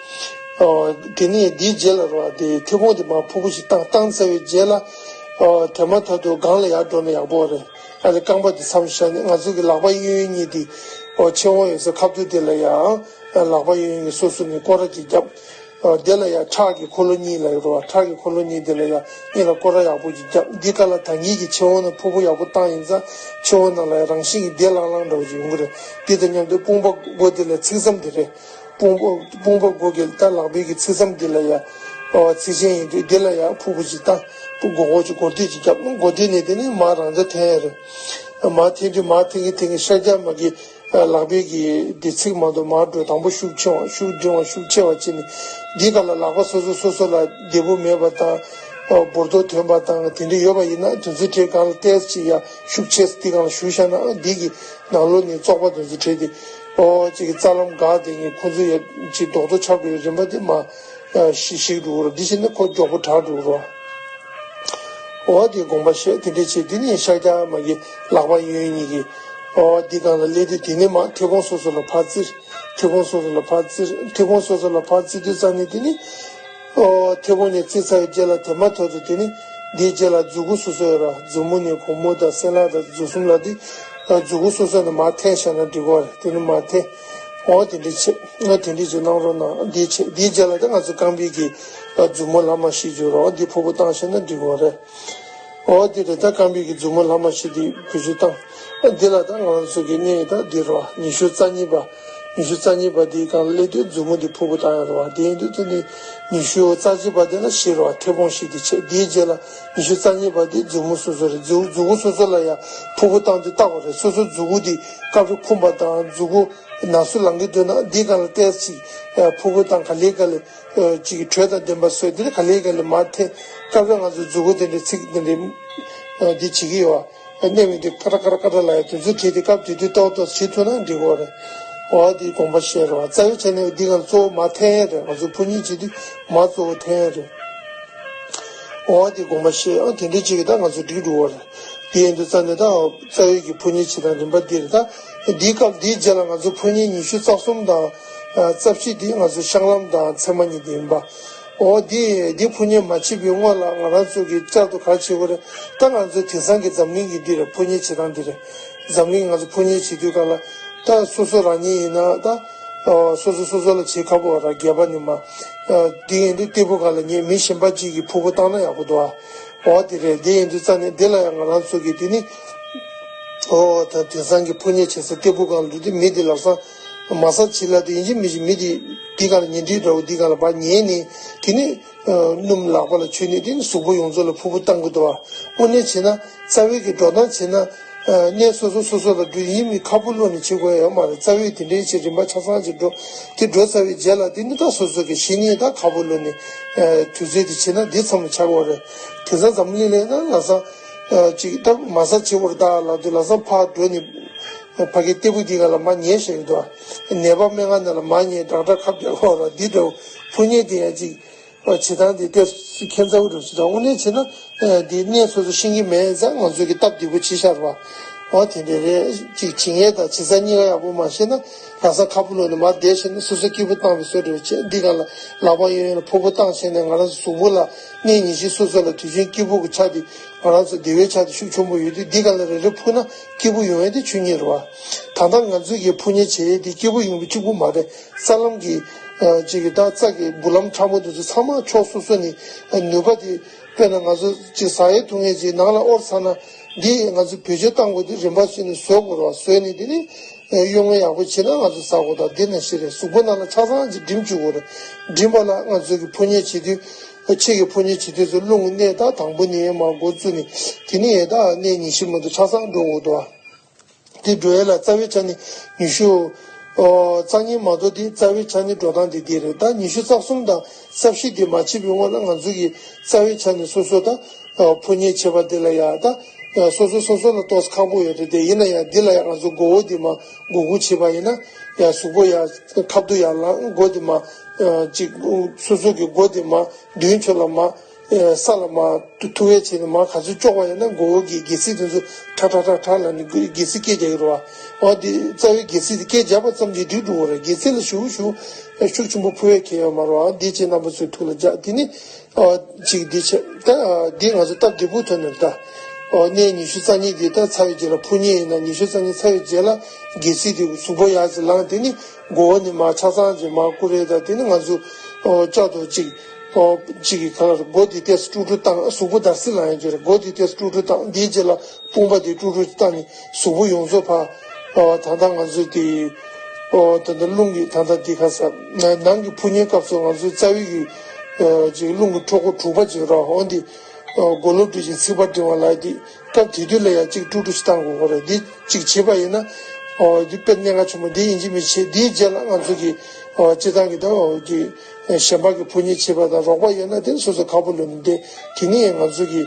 ཨོ་དེ་ནས་འདིའི་རྗེས་ལ་རེད་བ། དེ་མཐེ་བོང་དེ་མར་ཕུར་བུ་ཞིག་བཏང་། བཏང་ཚར་བའི་རྗེས་ལ་ཨོ་དེ་མ་ཐག་ཏུ་སྒང་ལ་ཡར་འགྲོ་ན་ཡག་པོ་རེད། ཨ་ལས་རྐང་པ་དེ་མཚམས་བཞག་ནས། ང་ཚོ་གི་ལག་པ་གཡས་གཡོན་གཉིས་དེ་ཨོ་མཆན་ཧོང་ཡོད་ས་ཁ་ཐུག་དེ་ལ་ཡང་ལག་པ་གཡས་གཡོན་གྱི་སོ་སོ་ནས་སྐོར་ར་ཅིག་བརྒྱབ། ཨོ་དེ་ལ་ཡང་ཁྲག་གི་འཁོར་ལོ་གཉིས་ལ་ཡོད་རེད་བ། ཁྲག་གི་འཁོར་ལོ་གཉིས་དེ་ལ་ཡང་གཉིས་ལ་སྐོར་ར་ཡག་པོ་ཅིག་བརྒྱབ། འདི་ག་ལ་ད་གིན་གྱི་མཆན་ཧོང་ནང་ཕུར་བུ་ཡག་པོ་བཏང་ཡིན་ཙང་མཆན་ཧོང་ནང་ལ་ཡང་རང་བཞིན་གྱིས་བདེ་ལྷང་ལྷང་འདྲ་བོ་ཅིག་ཡོང་གི་རེད། འདི་དང་མཉམ་དུ་དཔུང་པ་མགོ་དེ་ལ་ཚིགས་མཚམས་དེ་རེད། དཔུང་པ་དཔུང་པ་མགོ་གི་ད་ལག་པའི་གི་ཚིགས་མཚམས་འདི་ལ་ཡ། ཨོ་ཚིགས་ཆེན་ཡིན་དུས་འདི་ལ་ཡ་ཕུར་བུ་ཅིག་བཏང་། ཕུར་མགོ་སྐོར་ཅིག་སྐོར་དུས་ཅིག་བརྒྱབ། སྐོར་དུས་ནས་དེ་ནས་མར་རང་འཇགས་འཐེན་ཡ་རེད། མར་འཐེན་དུས་མར་འཐེན་གི་འཐེན་གི་ཤར་རྒྱག་མར་གྱི་ལག་པའི་གི་འདི་ཚིགས་མ་གཏོགས་མར་འགྲོ། དང་པོ་ཤུགས་ཆེ་བ། ཤུགས་འབྲིང་བ། ཤུགས་ཆེ་བ་བྱས་ནས་འདི་ག་ལ་ལག་པ་སོ་སོ་སོ་སོ་ལ་བདེ་པོ་མེད་པ་དང་། འབུར་ཏོ་ཐོན་པ་དང་དེ་འདྲ་ཡོད་པ་ཡིན་ན། དེ་ཚོའི་གྲས་སྒང་ལ་ཏོག་ཙམ་ཅིག་ཡ་ཤུགས་ཆེ་ས་འདི་སྒང་ལ་ཞུགས་བཞག་ན། འདི་གི་ནང་ལོགས་ནས་བཙོག་པ་དེ་ཚོ་བྲལ་ཏེ། ཨོ་ཅིག་གི་རྩ་ལམ་འགག་དེ་ངས་ཁོ་ཚོ་ཡ་ཅིག་རྡོག་རྡོག་ཆགས་པའི་རིམ་པ་དེ་མར་ཞིག་ཞིག་འགྲོ་གི་རེད། འདི་བྱས་ན་ཁོ་མགྱོགས་པོ་དྲག་འགྲོ་གི་རེད། ཨོ་དེ་དགོངས་པ་བཞེས། དེ་འདྲ་བྱས། དེ་ནས་ཤར་རྒྱག་མར་གྱི་ལག་པ་གཡས་གཡོན་གཉིས་ཀྱི་ཨོ་འདི་སྒང་ལ་སླེབས་དུས། དེ་ནས་མར་མཐེ་བོང་སོ་སོ་ལ་ཕར་བཙིར། མཐེ་བོང་སོ་སོ་ལ་ཕར་བཙིར། མཐེ་བོང་སོ་སོ་ལ་ཕར་བཙིར་དུས་ཙ་ནས་དེ་ནས། ཨོ་མཐེ་བོང་ནས་བཙིར་ཚར་བའི་རྗེས་ལ་དེ་མ་ཐག་ཏུ་དེ་ནི་འདིའི་རྗེས་ལ་མཛུ་གུ་སོ་སོ་ཡོད་ར། མཛུབ་མོ་ནས་གུང་མོ་དང་སྲིན་ལག་དང་མཛུབ་གསུམ་ལ་དེ་མཛུ་གུ་སོ་སོ་ནས་མར་འཐེན་བཞག་ན་འགྲིག་གོ་རེད། དེ་ནི་མར་འཐེན། ཨོ་དེ་འདྲ་བྱེད། ཨོ་དེ་འདྲ་བྱེད་གནང་རོགས་གནང་། འདིའི་ཆེད་འདིའི་རྗེས་ལ་ད་ང་ཚོ་རྐང་པའི་གི་མཛུབ་མོ་ལྷག་མ་བཞི་བརྗོད་རོགས། འདི་ཕུར་བུ་བཏང་བཞག་ན་འགྲིག་གོ་རེད། ཨོ་དེ་རེད། ད་རྐང་པའི་གི་མཛུབ་མོ་ལྷག་མ་བཞི་དེ་བེད་སྤྱོད་བཏང་། ཨོ་འདི་ལ་ད་ང་རང་ཚོ་གི་གནས་ད་འདི་རོ། ཉི་ཤུ་རྩ་གཉིས་པ། ཉི་ཤུ་རྩ་གཉིས་པ་འདིའི་སྒང་ལ་སླེབས་དུས་མཛུབ་མོ་འདི་ཕུར་བུ་བཏང་ཡ་རེད་བ། དེ་ཡིན་དུས་དེ་ནི་ཉི་ཤུ་རྩ་གཅིག་པ་དེ་ལ་བཞི་རེད་བ། མཐེ་བོང་བཞི་དེ་བྱས། དེའི་རྗེས་ལ་ཉི་ཤུ་རྩ་གཉིས་པ་དེ་མཛུབ་མོ་སོ་སོ་རེད། མཛུབ་མཛུ་གུ་སོ་སོ་ལ་ཡང་ཕུར་བུ་བཏང་དུས་བཏགས་པ་རེད། སོ་སོ་མཛུ་གུ་དེ་སྐབས་རེ་འཁུམས་པ་དང་མཛུ་གུ་ན་ཟུག་ལངས་ཀྱི་འདུག་ན། འདིའི་སྒང་ལ་ཏོག་ཙམ་ཕུར་བུ་བཏང་ག་ལེ་ག་ལེ་ཅིག་དྲོད་དང་ལྡན་པ་བཟོས། དེ་ནས་ག་ལེ་ག་ལེ་མར་འཐེན། སྐབས་རེ་ང་ཚོ་མཛུ་གུ་དེ་འདྲའི་ཚིགས་དེ་འདྲའི་འདི་བྱེད་ཀྱི་ཡོད། གནས་མི་འདི་ཀ་ར་ཀ་ར་ཀ་ར་ལ་ཡ་དུས་ཚོད་བྲིས་ཏེ་སྐབས་དེ་དུས་ཏོག་ཏོག་བྱེད་ཐུབ་ན་འགྲིག་གོ་རེད། འོ་དེ་དགོངས་པ་བཞེས་རོགས། རྩ་བའི་ཆ་ནས་འདི་སྒང་གཙོ་བོ་མར་འཐེན་ཡས་རེད། ང་ཚོ་ཕུར་མཉེ་བྱེད་དུས་མར་གཙོ་བོ་འཐེན་ཡས་རེད། འོ་དེ་དགོངས་པ་བཞེས། ཨ་དེ་འདྲའི་ཅིག་གིས་ད་ང་ཚོ་འགྲིག་འགྲོ་གོ་རེད། དེ་ཡིན་དུས་ཙ་ནས་ད་རྩ་བའི་གི་ཕུར་མཉེ་བྱེད་སྟངས་རིམ་པ་འདི་རེད། ད་འདིའི་སྐབས་འདིའི་རྗེས་ལ་ང་ཚོ་ཕུར་མཉེ་ཉི་ཤུ་རྩ་གསུམ་དང་རྩ་བཞི་འདི་ང་ཚོ་བཤང་ལམ་དང་མཚན་མ་གཉིས་འདི་ཡིན་པ། འོ་དེ་དེ་ཕུར་མཉེ་མ་བྱེད་པའི་སྔོན་ལ་ང་རང་ཚོ་གི་བསྐྱར་དུ་ག་རེ་བྱེད་དགོས་རེད། ད་ང་ཚོ་དེང་སང་གི་འཛམ་གླིང་གི་འདི་རེད། ཕུར་མཉེ་བྱེད་སྟངས་འདི་རེད། འཛམ་གླིང་ང་ཚོ་ཕུར་མཉེ་བྱེད་དུས་སྒང་ལ་ད་སོ་སོ་རང་ཉིད་ཡིན་ན་ད་སོ་སོ་སོ་སོ་ལ་བྱེད་ཁག་པོ་ར་རྒྱས་པ་ནི་མ། དེ་ཡིན་དུས་སྟེགས་བུ་སྒང་ལ་ངས་མི་གཞན་པ་གཅིག་གིས་ཕུར་བུ་བཏང་ན་ཡག་པོ་འདུག་ཨ། འོ་དེ་རེད། དེ་ཡིན་དུས་ཙ་ནས་དེ་ལ་ཡང་ང་རང་ཚོ་གི་དེ་ནི། ཨོ་ད་དེང་སང་གི་ཕུར་མཉེ་བྱེད་ས་སྟེགས་བུ་སྒང་ལ་འགྲོ་དུས་མི་དེ་ལམ་སང་མ་སར་བྱེད་ལབ་དུས་ཡིན་གཅིག་མིན་གཅིག་མི་དེ་དེ་སྒང་ལ་ཉལ་ཁྲི་འདྲ་བོ་དེ་སྒང་ལ་ཕར་ཉལ་ནས་དེ་ནི་སྣུམ་ལག་པ་ལ་བྱུགས་ནས་དེ་ནི་གཟུགས་པོ་ཡོངས་རྫོགས་ལ་ཕུར་བུ་བཏང་གི་འདུག་ཨ། དངོས་གནས་བྱས་ན་རྩ་བའི་གི་འགྲོ་སྟངས་བྱས་ན། གནས་སོ་སོ་སོ་སོ་ལ་འགྲོ་ཡིན་མིན་ཁ་ཕོ་བླུགས་ནས་བྱེད་དགོས་ཡོད་མ་རེད། རྩ་བའི་དེ་འདྲའི་ཆེད་རིམ་པ་ཆ་ཚང་ཅིག་འགྲོ། དེ་འགྲོ་ཚར་བའི་རྗེས་ལ་དེ་ནི་ད་སོ་སོ་གི་གཞི་ནས་ད་ཁ་ཕོ་བླུགས་ནས་དུས་ཚོད་དེ་བྱེད་ན་འདི་མཚམས་ལ་ཆགས་ཀྱི་ཡོད་རེད། དེང་སང་འཛམ་གླིང་ལ་ཡིན་ན་ལམ་སང་ཅིག་ད་མ་སར་བྱེད་པར་ད་ལབ་དུས་ལམ་སང་ཕར་འགྲོ་ནས་ཕ་གི་སྟེགས་བུ་འདི་སྒང་ལ་མར་ཉལ་བཞག་གི་འདུག་ཨ། ནད་པ་སྨན་ཁང་ནང་ལ་མར་ཉལ་ཌོག་ཊར་ཁ་བརྒྱབ་ཡོད་རེད། འདི་འདྲ་བོ་ཕུར་མཉེ་དེ་ཡང་ཅིག་བྱེད་སྟངས་དེ་ཏོག་ཙམ་ཁྱད་མཚར་པོ་འདྲ་ཞིག་དང་། དངོས་གནས་བྱས་ན་འདི་གནས་སོ་སོ་ཤེས་ཀྱི་མེད་ཙང་ང་ཚོ་གི་སྟབས་བདེ་པོ་བྱས་ཤག་རེད་པ། འོ་དེ་འདྲ་རེད། ཅིག་བྱེད་ཡས་དང་བྱེད་ས་གཉིས་ཀ་ཡག་པོ་མ་ཤེས་ན་ལམ་སང་ཁ་ཕོ་བླུགས་ནས་མར་བསྡད་བྱས་ན་སོ་སོ་སྐྱིད་པོ་བཏང་བའི་བཟོ་འདྲ་བྱས། འདི་སྒང་ལ་ལག་པ་གཡས་གཡོན་ལ་ཕུར་བུ་བཏང་བྱས་ནས་ང་རང་ཚོ་གཟུགས་པོ་ལ་གནས་ཉིན་ཤས་སོ་སོ་ལ་དུས་རྒྱུན་སྐྱིད་པོ་གི་ཆ་དེ་ང་རང་ཚོ་བདེ་བའི་ཆ་དེ་ཤུགས་ཆེན་པོ་ཡོད་དུས་འདི་སྒང་ལ་རེ་རེ་ཕུར་ན་སྐྱིད་པོ་ཡོང་ཡས་དེ་ཆོས་ཉིད་རེད་པ། ད་ལྟ་ང་ཚོ་གི་ཕུར་མཉེ་བྱེད་ཡས་དེ་སྐྱིད་པོ་ཡོང་བའི་གཅིག་པུ་མ་རེད། ས་ལམ་གྱི་ ཅིག་གི་ད་རྩ་གི་འབུ་ལམ་ཕྲ་མོ་དེ་ཚོ་ཚང་མ་ཕྱོགས་སོ་སོ་ནས་ནུས་པ་དེ། དཔེར་ན་ང་ཚོ་ཅིག་ཟ་ཡས་འཐུང་ཡས་ཅིག་ནང་ལ་ཨོར་ཚ་ན་འདི་ང་ཚོ་བེད་སྤྱོད་བཏང་དགོས་དེ་རིམ་པ་བྱས་ནས་བཟོ་དགོས་རེད་བ། བཟོས་ནས་དེ་ནི་གཡོ་ངོ་ཡག་པོ་བྱས་ན་ང་ཚོ་ཟ་དགོས། ད་འདི་ནང་བཞིན་རེད། གཟུགས་པོ་ནང་ལ་ཆ་ཚང་ཅིག་འགྲིམ་བཅུག་དགོས་རེད། འགྲིམ་པ་ལ་ང་ཚོ་གི་ཕོ་ཉས་བྱེད་དུས་ཕྱི་གི་ཕོ་ཉས་བྱེད་དུས་ཚོ་རླུང་གི་གནས་ད་དང་པོ་ནས་མར་འགོ་བཙུགས་ནས་དེ་ནི་ཡས་ད་གནས་ཉི་ཤུ་མ་གཏོགས་ཆ་ཚང་འགྲོ་དགོས་འདུག་བ། དེ་འགྲོ་ཡས་ལ་རྩ་བའི་ཆ་ནས་ཉི་ཤུ་ཨོ་རྩ་གཉིས་མ་གཏོགས་དེ་རྩ་བའི་ཆ་ནས་འགྲོ་སྟངས་དེ་དེ་རེད། ད་ཉི་ཤུ་རྩ་གསུམ་དང་རྩ་བཞི་དེ་མ་བྱེད་པའི་སྔོན་ལ་ང་ཚོ་གི་རྩ་བའི་ཆ་ནས་སོ་སོ་ད་ཨོ་ཕོ་ཉས་བྱེད་པ་དེ་ལ་ཡ་ད་ཨོ་སོ་སོ་སོ་སོ་ལ་ཏོག་ཙམ་ཁག་པོ་ཡོད་རེད། དེ་ཡིན་ན་ཡང་འདི་ལ་ཡ་ང་ཚོ་མགོ་བོ་དེ་མ་མགོ་སྒུར་བྱེད་པ་ཡིན་ན་ཡ་གཟུགས་པོ་ཡ་ཁ་བསྡུ་ཡ་ལ་མགོ་དེ་མ་ཨོ་ཅིག་སོ་སོ་གི་མགོ་དེ་མ་མདུན་ཕྱོགས་ལ་མ། ས་ལ་མར་ཐུག་པའི་ཆེད་ནས་མར་ག་ཚོད་གཅོག་པ་ཡིན་ན་མགོ་བོ་གི་སྒལ་ཚིགས་དེ་ཚོ་ཁྲག་ཁྲག་ཁྲག་ཁྲག་ལ་ནི་སྒལ་ཚིགས་སྐད་རྒྱག་གི་རེད་བ། འོ་དེ་རྩ་བའི་སྒལ་ཚིགས་དེ་སྐད་རྒྱག་པ་ཙམ་གྱིས་འགྲིག་འགྲོ་གི་རེད། སྒལ་ཚིགས་ལ་ཞུ་ཞུ་ཤུགས་ཆེན་པོ་ཕུ་བའི་ཁེ་ཡོད་མ་རེད་བ། འདི་ཅེས་རྣམ་པ་ཚོའི་ཐུགས་ལ་འཇགས། དེ་ནི་ཅིག་འདི་བྱས་ད་འདི་ང་ཚོ་སྟབས་བདེ་པོ་ཐོན་ནས་ད་གནས་ཉི་ཤུ་རྩ་གཉིས་འདི་ད་ཚར་བའི་རྗེས་ལ་ཕུ་མཁན་ཡིན་ན་ཉི་ཤུ་རྩ་གཉིས་ཚར་བའི་རྗེས་ལ་སྒལ་ཚིགས་དེ་གཟུགས་པོ་ཡར་ཅིག་ལངས། དེ་ནི་མགོ་བོ་ནི་མར་ཆ་ཚང་ཅིག་མར་བསྐུར་རེད། ད་དེ་ནི་ང་ཚོ་ཨོ་ལྕགས་ཐོག་ཅིག་ཨོ་གཅིག་གི་ཁ་ལ་མགོ་དེ་ཏོག་ཙམ་དཀྲུག་དཀྲུག་བཏང་། གཟུགས་པོ་འདར་སིག་ལངས་ཡ་ཅིག་རེད། མགོ་དེ་ཏོག་ཙམ་དཀྲུག་དཀྲུག་བཏང་། དེའི་རྗེས་ལ་དཔུང་པ་དེ་དཀྲུག་དཀྲུག་བཏང་ནས་གཟུགས་པོ་ཡོངས་རྫོགས་ཕར་ཨོ་ད་ལྟ་ང་ཚོ་དེ་ཨོ་ད་ལྟ་རླུང་གི་ད་ལྟ་དེ་ཁ་ས་ནང་གི་ཕུ་ཉའི་སྐབས་སུ་ང་ཚོའི་རྩ་བའི་གི་ཨོ་ཅིག་རླུང་གི་འཕྲོ་འཁོར་དྲུག་པ་ཅིག་ར་འོང་དེ་ཨོ་སྒོ་ལོག་སྦྲུལ་གྱི་ཚིགས་པ་འབྲིང་བ་ལ་དེ་སྐབས་དེ་དུས་ལ་ཡ་གཅིག་དཀྲུག་དཀྲུག་ཞིག་བཏང་དགོས་ཀྱི་རེད། འདི་གཅིག་བྱས་པ་ཡིན་ན་ཨོ་འདི་དཔེ་གནད་འགག་ཆེན་པོ་འདི་ཡིན་གཅིག་མིན་གཅིག་བྱས། འདིའི་རྗེས་ལ་ང་ཚོ་གི་ཨོ་སྤྱི་བཏང་གི་ད་ཨོ་གི་གཞན་པ་གི་ཕོ་ཉས་བྱེད་པ་དང་རོགས་པ་ཡོད་ན་དེ་སོ་སོ་ཁག་པོ་ལོན་ནས་དེ་དེ་ནས་ང་ཚོ་གི་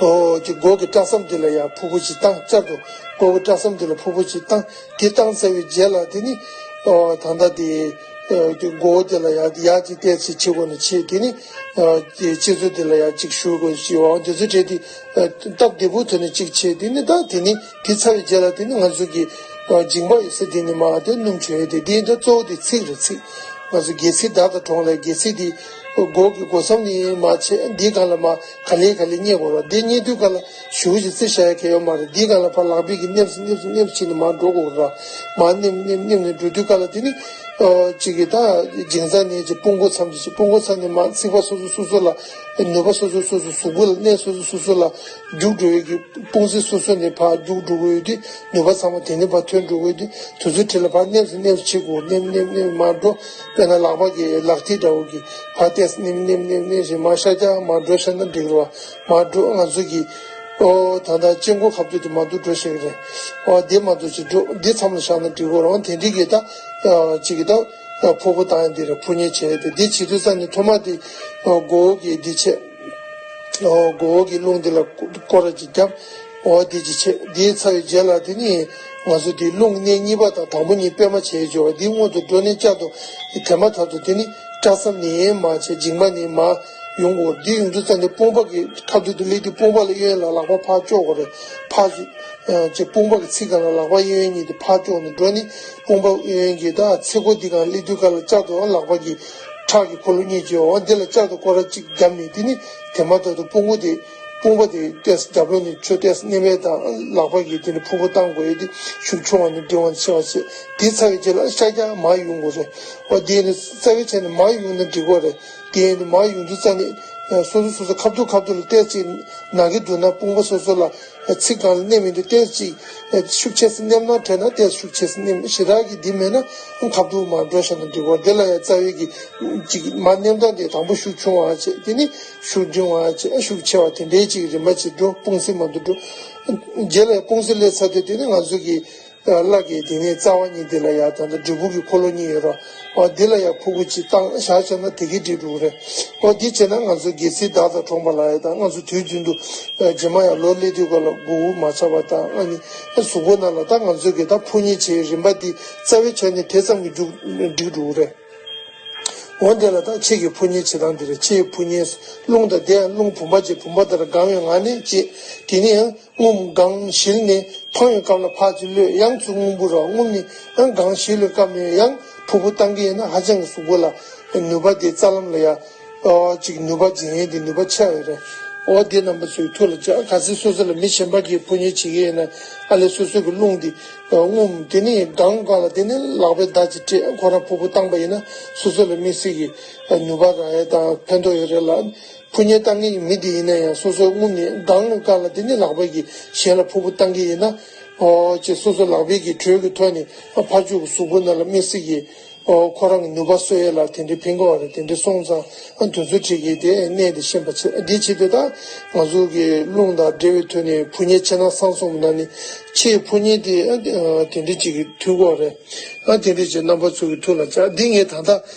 ཨོ་གི་མགོ་གི་སྐྲ་སེམས་དེ་ལ་ཡ་ཕུར་བུ་ཅིག་བཏང་། བསྐྱར་དུ་མགོ་གི་སྐྲ་སེམས་དེ་ལ་ཕུར་བུ་ཅིག་བཏང་། དེ་བཏང་ཚར་བའི་རྗེས་ལ་དེ་ནི་ཨོ་ད་ལྟ་དེ་ཨོ་གི་མགོ་བོ་དེ་ལ་ཡ་ཡ་གཅིག་ཏོག་ཙམ་བྱེད་དགོས་ནི་བྱེད། དེ་ནི་ཨོ་གི་ལྕེ་ཚོ་དེ་ལ་ཡ་གཅིག་ཞུ་དགོས་ཞེས་པ་འོ་དེ་ཚོ་བྲིས་ཏེ། སྟབས་བདེ་པོ་ཐོག་ནས་གཅིག་བྱས། དེ་ནི་ད་དེ་ནི་དེ་ཚར་བའི་རྗེས་ལ་དེ་ནི་ང་ཚོ་གི་མཇིང་པ་ཡོད་ས་དེ་ནི་མར་དེ་སྣུམ་བྱུག་ཡས་དེ་དེ་ཡིན་ད་གཙོ་བོ་དེ་ཚིགས་རེད། ཚིགས་ང་ཚོ་སྒལ་ཚིགས་ཟླ་དང་གྲོང་ལ་སྒལ་ཚིགས་དེ་མགོ་གི་སྒོ་མཚམས་ནས་མར་བྱས། འདིའི་སྒང་ལ་མར་ག་ལེ་ག་ལེ་མཉེ་དགོས་ར། དེ་མཉེ་དུས་སྒང་ལ་ཞུ་ཞིག་རྩི་བྱ་ཡ་གལ་ཡོད་མ་རེད། འདིའི་སྒང་ལ་ཕར་ལག་པས་ཀྱི་མནེམ་སུ་མནེམ་སུ་མནེམ་སུ་བྱས་ནས་མར་འགྲོ་དགོས་ར། མར་མནེམ་མནེམ་མནེམ་ནས་འགྲོ་དུས་སྒང་ལ་དེ་ནི་གཅིག་གི་ད་མཇིང་རྩ་ནས་ཀྱི་དཔུང་མགོ་མཚམས་ཀྱི་དཔུང་མགོ་མཚམས་ནས་མར་ཚིགས་པ་སོ་སོ་སོ་སོ་ལ་ནུས་པ་སོ་སོ་སོ་སོ་གཟུགས་པོ་ལ་གནས་སོ་སོ་སོ་སོ་ལ་རྒྱུག་འགྲོ་བའི་གི་དཔུང་ཚིགས་སོ་སོ་ནས་ཕར་རྒྱུག་འགྲོ་གི་ཡོད་དུས་ནུས་པ་ཚང་མ་དེ་ནས་ཕར་ཐོན་འགྲོ་གི་ཡོད་དུས་དུས་ཚོད་དེ་ལ་ཕར་མནེམ་སུ་མནེམ་སུ་བྱེད་དགོས། མནེམ་མནེམ་མནེམ་མར་འགྲོ། དཔེར་ན་ལག་པ་གི་ལག་མཐིལ་འདྲ་བོ་གི་ཕར་ཏོག་ཙམ་མནེམ་མནེམ་མནེམ་མནེམ་ཞེས་མར་ཤར་རྒྱག་མར་འགྲོ་བྱས་ན་འགྲིག་རེད་བ། མར་འགྲོ། ང་ཚོ་གི་ཨོ་ད་ལྟ་སྤྱི་མགོ་ཁ་ཐུག་དེ་མ་གཏོགས་འགྲོ་ཤེས་ཀྱི་རེད། ཨོ་དེ་མ་གཏོགས་ཅིག་འགྲོ་འདི་མཚམས་ལ་བཞག་ན་འགྲིག་གི་རེད། འོ་དེ་འདྲའི་གི་ད་ཅིག་གི་ད་ཕུར་བུ་བཏང་ཡ་འདི་རེད། ཕུ་མཉེ་བྱས་ཏེ་འདི་བྱེད་དུས་ཙམ་ནས་ཐོག་མ་དེ་ཨོ་མགོ་བོ་གི་འདི་བྱས། ཨོ་མགོ་བོ་གི་རླུང་འདི་ལ་སྐོར་ར་ཅིག་བརྒྱབ། ཨོ་དེ་ཅིག་བྱས། འདི་ཚར་བའི་རྗེས་ལ་དེ་ནི་ང་ཚོ་དེ་རླུང་གནས་གཉིས་པ་དང་དང་པོ་གཉིས་སྤེལ་མ་བྱས་བྱས་པ་འདི་སྔོན་དུ་འགྲོ་ནས་བསྐྱར་དུ་དེ་མ་ཐག་ཏུ་དེ་ནི་སྐྲ་སེམས་ནས་མར་བྱས། མཇིང་པ་ནས་མར་ཡོང་དགོས། འདི་ཡོང་དུས་ཙམ་ནས་དཔུང་པ་གི་ཁ་ཐུག་ཏུ་སླེབས་དུས་དཔུང་པ་ལ་གཡོན་ལ་ལག་པ་ཕར་གཅོག་དགོས་རེད། ཕར་ཅིག་ཅིག་དཔུང་པ་གི་ཚིགས་སྒང་ལ་ལག་པ་གཡོན་གཉིས་དེ་ཕར་གཅོག་ནས་འགྲོ་ནས་དཔུང་པ་གཡོན་གྱི་ད་ཚིགས་གོ་འདི་སྒང་སླེབས་དུས་སྒང་ལ་བསྐྱར་དུ་ལག་པ་གི་ཁྲག་གི་འཁོར་ལོ་གཉིས་ཀྱི་འོ་འདི་ལ་བསྐྱར་དུ་སྐོར་ར་གཅིག་བརྒྱབ་ནས་དེ་ནི་དེ་མ་ཐག་ཏུ་དཔུང་པ་དེ་དཔུང་པ་དེ་ཏོག་ཙམ་རྒྱབ་ལོགས་ནས་ཆུ་ཏོག་ཙམ་མནན་པ་དང་ལག་པ་གིས་དེ་ནི་ཕུར་བུ་བཏང་དགོས་ཡོད་དེ་ཤུགས་ཆུང་བ་ནས་འབྲིང་བ་ཆེ་བ་བྱས། དེ་ཚར་བའི་རྗེས་ལ་ཤར་རྒྱག་མར་ཡོང་དགོས་རེད། འོ་དེ་ནི་རྩ་བའི་ཆ་ནས་མར་ཡོང་ན་འགྲིག་གི་རེད། དེ་ནི་མར་ཡོང་དུས་ཙམ་ནས་སོ་སོ་སོ་སོ་ཁ་ཐུག་ཁ་ཐུག་ལ་ཏོག་ཙམ་ན་གི་འདུག་ན་དཔུང་པ་སོ་སོ་ལ་ཚིགས་སྒང་ལ་མནན་མི་འདུག་ཏོག་ཙམ་ཤུགས་ཆེ་ཙམ་མནན་ན་དྲན་ན་ཏོག་ཙམ་ཤུགས་ཆེ་ཙམ་མནན། ཞེ་དྲག་གི་འདི་མེད་ན་ཁ་ཐུག་མར་འགྲོ་བཞག་ན་འགྲིག་གི་རེད། དེ་ལ་ཡང་རྩ་བའི་གི་ཅིག་མར་མནན་སྟངས་དེ་དང་པོ་ཤུགས་ཆུང་བ་བྱས། དེ་ནི་ཤུགས་འབྲིང་བ་བྱས། ཤུགས་ཆེ་བ་དེ་འདྲའི་ཅིག་རིམ་པ་ཅིག་འགྲོ། དཔུང་ཚིགས་མ་འདུག་འགྲོ། རྗེས་ལ་དཔུང་ཚིགས་སླེབས་ཚར་དུས་དེ་ནི་ང་ཚོ་གི་བརླ་གི་དེ་ནས་རྩ་བ་གཉིས་དེ་ལ་ཡ་ད་ལྟ་སྦྲུལ་ཕུག་གི་འཁོར་ལོ་གཉིས་ཡོད་ར། འོ་འདི་ལ་ཡ་ཕུར་བུ་གཅིག་བཏང་བཞག་བྱས་ན་དེ་གི་འགྲིག་འགྲོ་གི་རེད། འོ་འདི་བྱས་ན་ང་ཚོ་སྒལ་ཚིགས་ཟླ་དང་གྲོང་པ་ལ་ཡ་ད་ང་ཚོ་དུས་རྒྱུན་དུ་རྗེས་མ་ཡ་ལོ་སླེབས་དུས་སྐབས་ལ་མགོ་བོ་མ་ཆག་པ་དང་ཨ་ནི་གཟུགས་པོ་ནང་ལ་ད་ང་ཚོ་གི་ད་ཕུ་མཉེ་བྱེད་རིམ་པ་འདི་རྩ་བའི་ཆ་ནས་དེ་ཙམ་གྱིས་འགྲིག་འགྲིག་འགྲོ་གི་རེད། འོ་འདི་ལ་ད་ཕྱི་གི་ཕུ་མཉེ་བྱེད་སྟངས་འདི་རེད། ཕྱི་ཡི་ཕུ་མཉེ་རླུང་དང་ལྡན་རླུང་བུམ་པ་ཅིག་བུམ་པ་ལྟར་གང་བའི་ངང་ནས་བྱེད། དེ་ནས་ཡང་རྔུབ་དགང་བྱིལ་ནས་འཕང་བའི་སྐབས་ལ་ཕར་ཅིག་གློད། ཡང་ཚུར་རྔུབ་ར། རྔུབ་ནས་ཡང་དགང་བྱིལ་བའི་སྐབས་ནས་ཡང་ཕུར་བུ་བཏང་གི་ཡིན་ན་ཧ་ཅང་གི་གཟུགས་པོ་ལ་ནུས་པ་དེ་རྩ་ལམ་ལ་ཡ་ཨོ་ཅིག་ནུས་པ་སྦྱིན་ཡས་དེ་ནུས་པ་ཆེ་བ་རེད། འོ་དེ་རྣམ་པ་ཚོའི་ཐུགས་ལ་འཇགས། གལ་སྲིད་སོ་སོ་ལ་མི་གཞན་པ་གིས་ཕོ་ཉ་བྱེད་ཀྱི་ཡིན་ན། ཨ་ལས་སོ་སོ་གི་རླུང་འདི་ཨ་རྔུབ། དེ་ནས་སྒང་སྒང་ལ་དེ་ནས་ལག་པས་མདའ་ཅིག་སྤྲད། ཁོ་རང་ཕུར་བུ་བཏང་པ་ཡིན་ན་སོ་སོ་ལ་དམིགས་བསལ་གྱི་ནུས་པ་རག་ཡས་དང་ཕན་ཐོགས་ཡོད་རེད་ལ། ཕོ་ཉ་བཏང་མཁན་གྱི་མི་དེ་ཡིན་ན་ཡང་སོ་སོ་རྔུབ་ནས་སྒང་ལ་སྒང་ལ་དེ་ནས་ལག་པ་གིས་གཞན་ལ་ཕུར་བུ་བཏང་གི་ཡིན་ན། ཨོ་ཅེ་སོ་སོ་ལག་པའི་གི་དྲོད་ཀྱི་ཐོག་ནས་ཕར་ཕྱོགས་ཀྱི་གཟུགས་པོ་ནང་ལ་དམིགས་བསལ་གྱི་ཨོ་ཁོ་རང་གི་ནུས་པ་གསོ་ཡས་ལ་དེ་འདྲའི་ཕན་གྱི་ཡོད་རེད། དེ་འདྲའི་སོང་ཙང་ཨ་དུས་ཚོད་ཁྲིད་ཀྱི་དེ་གནད་དེ་ཤེས་པ་བྱེད། འདི་བྱེད་དུས་ད་ང་ཚོ་གི་རླུང་དང་འབྲེལ་བའི་ཐོག་ནས་ཕོ་ཉའི་ཕྱི་ནང་གསང་གསུམ་ནང་ནས་ཕྱིའི་ཕོ་ཉ་དེ་ཨ་དེ་འདྲའི་ཅིག་གི་ཐུག་གི་ཡོད་རེད། ཨ་དེ་འདྲའི་ཅིག་རྣམ་པ་ཚོ་གི་ཐུགས་ལ་འཇགས། འདི་ངས་ད་ལྟ་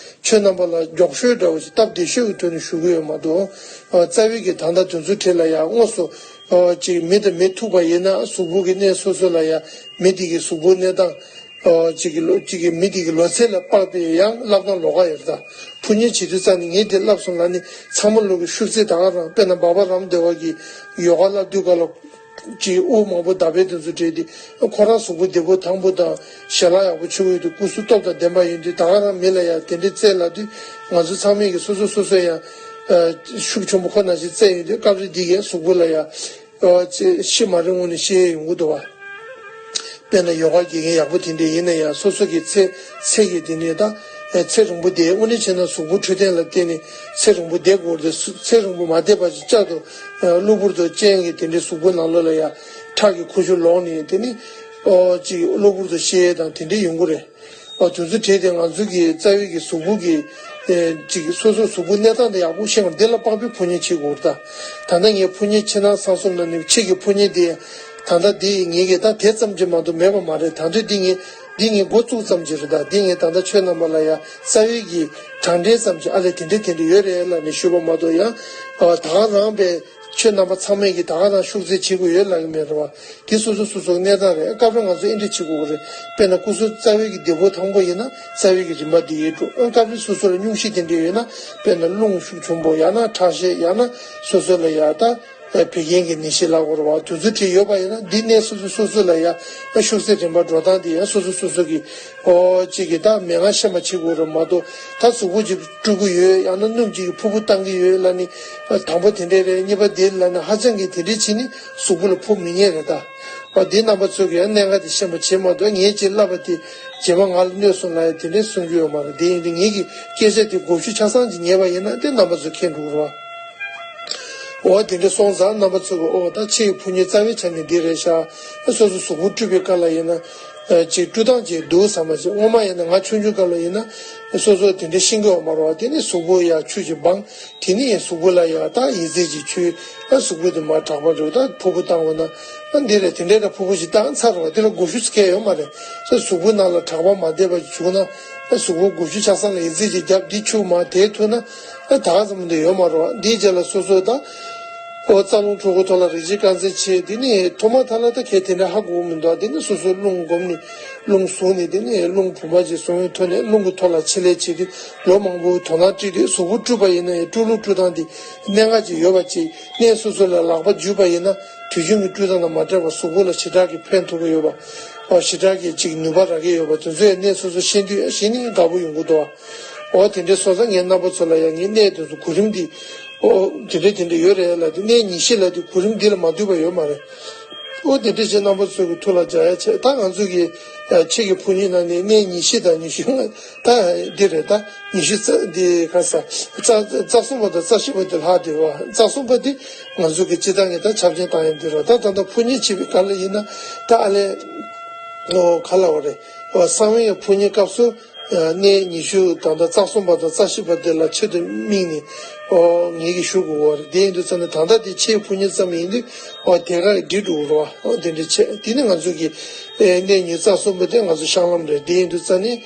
ཁྱོད་རྣམ་པ་ལ་མགྱོགས་ཤོས་འདྲ་བོ་ཞིག་སྟབས་བདེ་ཤོས་ཀྱི་ཐོག་ནས་ཞུ་གི་ཡོད་མ་གཏོགས། ཨ་རྩ་བའི་གི་ད་ལྟ་དུས་ཚོད་ཁྲིད་ལ་ཡང་དངོས་སུ་ཨ་ཅིག་མི་དང་མི་ཐུག་པ་ཡིན་ན་གཟུགས་པོ་གི་གནས་སོ་སོ་ལ་ཡང་མི་དེ་གི་གཟུགས་པོ་གནས་སྟངས། ཨོ་གཅིག་གི་ལོ་གཅིག་གི་མི་དེ་གི་ལོ་ཚད་ལ་དཔག་པའི་ཡང་བསླབ་སྟངས་ལོགས་ཀ་ཡོད་རེད་ད། ཕོ་ཉ་བྱེད་དུས་ཙམ་ནས་ངས་དེ་བསླབ་སོང་ལབ་ནས་ཚང་མ་ལོག་གི་ཤུགས་ཚད་ད་ག་རང་། དཔེར་ན་འབའ་པ་རམ་དེ་བ་གི་ཡོ་ག་བསླབ་དུས་སྐབས་ལ་གཅིག་དབུགས་མང་པོ་བརྡབ་པའི་དེ་ཚོ་བྲིས་ཏེ། ཁོ་རང་གཟུགས་པོ་བདེ་པོ་ཐང་པོ་དང་ཞལ་ལག་ཡག་པོ་མཆོད་ཀྱི་འདུག་སྐུ་གཟུགས་སྟོབས་དང་ལྡན་པ་ཡིན་དུས་ད་ག་རང་མི་ལ་ཡང་དེ་འདྲའི་རྩལ་ལབ་དུས། ང་ཚོ་ཚང་མས་ཀྱི་སོ་སོ་སོ་སོ་ཡང་ཨ་ཤུགས་ཆེན་པོ་ཁོ་ནང་བཞིན་རྩལ་ཡོད་དུས་སྐབས་རེ་འདི་གའི་གཟུགས་པོ་ལ་ཡང་། ཨོ་ཅེ་ཤི་མ་རིང་ངོ་ནས་ཤི་ཡས་ཡོང་གི་འདུག་བ། དཔེར་ན་ཡོ་ག་དགེ་རྒན་ཡག་པོ་དེ་འདྲས་ཡིན་ན་ཡང་སོ་སོ་གི་ཚེ་ཚེ་གི་དེ་ནས་ད་ཨེ་ཚེ་རིང་པོ་བསྡད། དངོས་གནས་བྱས་ན་གཟུགས་པོ་འཕྲོད་བསྟེན་ལ་བརྟེན་ནས་ཚེ་རིང་པོ་བསྡད་དགོས་རེད། ཚེ་རིང་པོ་མ་བསྡད་པ་ཅིག་བསྐྱར་དུ་ཨེ་གློ་བུར་དུ་སྤྱན་གྱི་དེ་འདྲས་གཟུགས་པོ་ནང་ལོགས་ལ་ཡང་ཁྲག་གི་ཁུ་བྱུག་ལོག་ནས་དེ་ནི་ཨོ་ཅིག་གློ་བུར་དུ་ཤི་ཡས་དང་དེ་འདྲས་ཡོང་གི་རེད། ཨ་དུས་ཚོད་བྲལ་ཏེ་ང་ཚོ་གི་རྩ་བའི་གི་གཟུགས་པོ་གི་ཨེ་ཅིག་སོ་སོ་གཟུགས་པོ་གནས་སྟངས་དེ་ཡག་པོ་ཤེས་པ་འདི་ལ་དཔག་པའི་ཕོ་ཉ་བྱེད་དགོས་རེད་ད། ད་ལྟ་ངས་ཕོ་ཉའི་ཕྱི་ནང་གསང་གསུམ་ནང་ནས་ཕྱི་གི་ཕོ་ཉ་དེ་ད་ལྟ་དེ་ངེད་ཀྱི་ད་དེ་ཙམ་གྱིས་མ་གཏོགས་མེད་པ་མ་རེད། ད་འདྲ་འདི་ངས་འདི་ངས་འགོ་བཙུགས་ཙམ་གྱིས་རེད་ད། འདི་ངས་ད་ལྟ་ཁྱོད་རྣམ་པ་ལ་ཡང་རྩ་བའི་གི་གྲངས་འདྲེན་ཙམ་གྱིས་ཨ་ལས་དེ་འདྲ་དེ་འདྲ་ཡོད་རེད་ལབ་ནས་ཞུས་པ་མ་གཏོགས། ཡང་ཨ་ད་ག་རང་པའི་ཁྱོད་རྣམ་པ་ཚང་མས་ཀྱི་ད་ག་རང་ཤུགས་རྩལ་བྱེད་དགོས་ཡོད་ལབ་ཀྱི་མེད་རེད་བ། དེ་སོ་སོ་སོ་སོའི་གནས་སྟངས་རེད། སྐབས་རེ་ང་ཚོ་ཨེ་འདྲ་བྱེད་དགོས་ཀྱི་རེད། དཔེར་ན་སྐུ་གཟུགས་རྩ་བའི་གི་བདེ་པོ་ཐང་པོ་ཡིན་ན་རྩ་བའི་གི་རིམ་པ་འདི་ཡིན་འགྲོ། ཨ་སྐབས་རེ་སོ་སོ་ལ་སྙུང་གཞི་དེ་འདྲ་ཡོད་ན། དཔེར་ན་རླུང་ཤུགས་ཆེན་པོ། ཡང་ན་ཁྲག་ཤེད། ཡང་ན་སོ་སོ་ལ་ཡང་ད་བད་ཀན་གྱི་ནད་གཞི་ལབ་དགོས་རེད་བ། དུས་ཚོད་བྲིས་ཡོད་པ་ཡིན་ན་འདི་གནས་སོ་སོ་སོ་སོ་ལ་ཡང་ཨ་ཤུགས་ཚད་རིམ་པ་འགྲོ་སྟངས་དེ་ཡང་སོ་སོ་སོ་སོ་གི་ཨོ་གཅིག་གི་ད་མན་ངག་ཤེས་པ་བྱེད་དགོས་རེད་མ་གཏོགས། ད་གཟུགས་པོ་ཅིག་བཀྲུ་གི་ཡོད། ཡང་ན་སྣུམ་ཅིག་གི་ཕུར་བུ་བཏང་གི་ཡོད་ལབ་ནི། དང་པོ་དེ་འདྲས་རེད། གཉིས་པ་དེ་ལ་ནི་ཧ་ཅང་གི་དེ་འདྲས་བྱས་ནི་གཟུགས་པོ་ལ་ཕོག་མི་ཉན་རེད་ད། འོ་དེ་རྣམ་པ་ཚོ་གིས་གནད་འགག་དེ་ཤེས་པ་བྱེད་མ་གཏོགས། ངས་ཅིག་བསླབ་པ་དེ་རྗེས་མ་ང་ལ་གནོད་སོང་ལབ་ཡ་དེ་འདྲས་གསུང་རྒྱུ་ཡོད་མ་རེད། དེ་ཡིན་དུས་ངེད་ཀྱི་སྐད་ཆ་དེ་གོ་ཤུགས་ཆ་ཚང་ཅིག་ཉན་པ་ཡིན་ན་དེ་རྣམ་པ་ཚོ་མཁྱེན་འགྲོ་གི་རེད་བ། འོ་དེ་འདྲས་སོང་ཙང་རྣམ་པ་ཚོ་གིས་འོ་ད་ཕྱི་ཡི་ཕོ་ཉའི་རྩ་བའི་ཆ་ནས་འདི་རེད་ཤག་སོ་སོ་གཟུགས་པོ་བཀྲུས་པའི་སྐབས་ལ་ཡིན་ན། ཅིག་བཀྲུ་སྟངས་ཅིག་འདུག་བསམ་པ་ཅིག་སྔོན་མ་ཡིན་ན་ང་ཆུང་ཆུང་སྐབས་ལ་ཡིན་ན་སོ་སོ་དེ་འདྲའི་ཤེས་ཀྱི་ཡོད་མ་རེད་བ། དེ་ནི་གཟུགས་པོ་ཡར་ཆུ་ཅིག་སྦངས། དེ་ནི་གཟུགས་པོ་ལ་ཡར་ད་ཡི་ཙི་ཅིག་འཁྱུ། ཨ་གཟུགས་པོ་དེ་མར་དྲེག་པ་འགྲོ། ད་ཕུར་བུ་བཏང་བ་ན་ཨ་འདི་རེད། དེ་འདྲའི་ད་ཕུར་བུ་ཞིག་བཏང་ཚར་བ་དེ་ལ་མགོ་མཇུག་ཁེལ་ཡོད་མ་རེད། ད་གཟུགས་པོ་ནང་ལ་དྲེག་པ་མ་བསྡད་པ་ཅིག་བྱུང་ན། ཨ་གཟུགས་པོ་མགོ་མཇུག་ཆ་ཚང་ལ་ཡི་ཙི་ཅིག་བརྒྱབ། འདི་འཁྱུ་མར་དེ་ཐུག་ན་ཨ་ད་ག་ཙམ་འདི་ཡོད་མ་རེད་བ། འདིའི་རྗེས་ལ་སོ་སོ་ད། ཨོ་རྩ་རླུང་འཁྲུག་པོ་ཐོག་ལ་རིགས་གཅིག་རྐང་འཛིན་བྱེད། དེ་ནི་ཐོག་མ་ཐ་ལ་ད་གལ་དེ་འདྲ་ཧ་གོ་གི་མི་འདུག་དེ་ནི་སོ་སོའི་རླུང་སྒོམ་ནས་རླུང་བཟུང་ནས། དེ་ནི་རླུང་བུམ་པ་ཅིག་བཟུང་བའི་ཐོག་ནས་རླུང་གི་ཐོག་ལ་ཆེད་ལས་བྱེད་དུས་ལོ་མང་པོའི་དོ་སྣང་སྤྲད་དུས་གཟུགས་པོ་བཀྲུས་པ་ཡིན་ན་ཡང་བཀྲུ་ལུགས་བཀྲུ་སྟངས་དེ་གནད་འགག་ཅིག་ཡོད་པ་ཅིག་གནས་སོ་སོ་ལ་ལག་པ་འཇུས་པ་ཡིན་ན་དུས་རྒྱུན་གྱི་བཀྲུས་སྟངས་དང་མ་འདྲ་བར་གཟུགས་པོ་ལ་ཞེ་དྲག་གི་ཕན་ཐོགས་ཀྱི་ཡོད་པ། ཨོ་ཞེ་དྲག་གི་ཅིག་ནུས་པ་རག་གི་ཡོད་པ་དེ་ཚོ་ཡང་གནས་སོ་སོ་ཤེས་དུས་ཡང་གཞི་ནས་དགའ་པོ་ཡོང་གི་འདུག་ཨོ་དེ་འདྲའི་སོང་ཙང་ངས་རྣམ་པ་ཚོ་ལ་ཡང་ངའི་གནས་དེ་ཚོ་གོ་རིམ་འདི། ཨོ་དེ་འདྲ་དེ་འདྲ་ཡོད་རེད་ལབ་དུས། གནས་ཉི་ཤུ་ལབ་དུས་གོ་རིམ་འདི་ལ་མ་འདུས་པ་ཡོད་མ་རེད། ཨོ་དེ་འདྲ་བྱས་རྣམ་པ་ཚོ་གི་ཐུགས་ལ་འཇགས་ཡ་བྱས། ད་ང་ཚོ་གི་ཨ་ཕྱི་གི་ཕོ་ཉའི་ནང་ནས་གནས་ཉི་ཤུ་དང་ཉི་ཤུ་ལྔ་ད་འདི་རེད། ད་ཉི་ཤུ་རྩ་འདི་ག་ས་རྩ་རྩ་གསུམ་པ་དང་རྩ་བཞི་པ་དེ་ལྷག་བསྡད་པ། རྩ་གསུམ་པ་དེ་ང་ཚོ་གི་སྤྱིར་བཏང་གི་ད་ཆ་རྐྱེན་བཏང་ཡ་འདི་རེད། ད་ད་ལྟ་ཕོ་ཉ་བྱེད་པའི་སྐབས་ལ་ཡིན་ན་ད་ཨ་ལས་ཨོ་ག་ལབ་དགོས་རེད། ཨོ་གསང་བའི་ཕོ་ཉའི་སྐབས་སུ། གནས་ཉི་ཤུ་ད་ལྟ་རྩ་གསུམ་པ་དང་རྩ་བཞི་པ་དེ་ལ་ཆེད་དུ་དམིགས་ནས་ཨོ་ངེད་ཀྱིས་ཞུ་དགོས་པ་རེད། དེ་ཡིན་དུས་ཙམ་ནས་ད་ལྟ་དེ་ཕྱིའི་ཕོ་ཉ་ཙམ་ཡིན་དུས་ཨོ་དེ་ག་གི་འགྲིག་འགྲོ་གི་རེད་བ། ཨོ་དེ་འདྲ་བྱས། དེ་ནི་ང་ཚོ་གི་གནས་ཉི་ཤུ་རྩ་གསུམ་པ་དེ་ང་ཚོ་བཤང་ལམ་རེད། དེ་ཡིན་དུས་ཙམ་ནས་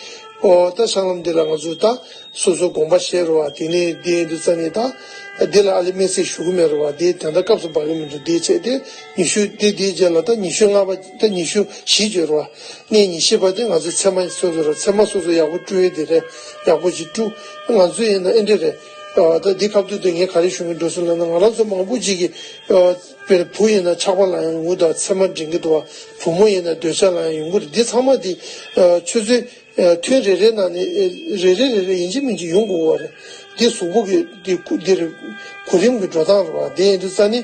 ཨོ་ད་བཤང་ལམ་དེ་ལ་ང་ཚོ་ད་སོ་སོ་དགོངས་པ་བཞེས་རེད་བ། དེ་ནས་དེ་ཡིན་དུས་ཙམ་ནས་ད་དེ་ལ་ཨ་ལས་དམིགས་བསལ་ཞུ་གི་མེད་རེད་བ། དེ་ད་ལྟ་སྐབས་སུ་བབས་ཀྱི་མི་འདུག་དེ་བྱས་ཏེ་ཉི་ཤུ་དེ་དེའི་རྗེས་ལ་ད་ཉི་ཤུ་ལྔ་པ་ད་ཉི་ཤུ་བཞི་བརྗོད་རེད་བ། གནས་ཉི་ཤུ་པ་དེ་ང་ཚོའི་ཚེར་མ་སོ་སོ་ར། ཚེར་མ་སོ་སོ་ཡག་པོ་བཀྲུ་ཡས་དེ་རེད། ཡག་པོ་ཞིག་བཀྲུ། ང་ཚོ་ཡིན་ན་ཨེ་འདྲ་རེད། ཨ་ད་འདི་སྐབས་དུས་དུ་ངས་ག་རེ་ཞུ་གི་འགྲོ་སོང་ལབ་ན། ང་རང་ཚོ་མང་པོ་ཅིག་གིས་ཨ་དཔེར་བུ་ཡིན་ན་ཆག་པ་ལ་ཡང་ཡོང་གི་འདུག་ཚེར་མ་འདྲེན་གི་འདུག་བ། བུ་མོ་ཡིན་ན་འདོད་ཆགས་ལ་ཡང་ཡོང་གི་རེད། འདི་ཚང་མ་འདི་ཨ་ཆུ་ཚོད་ཨ་ཐུན་རེ་རེ་ནང་ནས་ཨ་རེ་རེ་རེ་རེ་ཡིན་གཅིག་མིན་གཅིག་ཡོང་དགོས་པ་རེད། འདི་གཟུགས་པོ་གི་འདི་ཁུ་འདི་རེད། གོ་རིམ་གྱི་འགྲོ་སྟངས་རེད་བ། དེ་ཡིན་དུས་ཙ་ནི།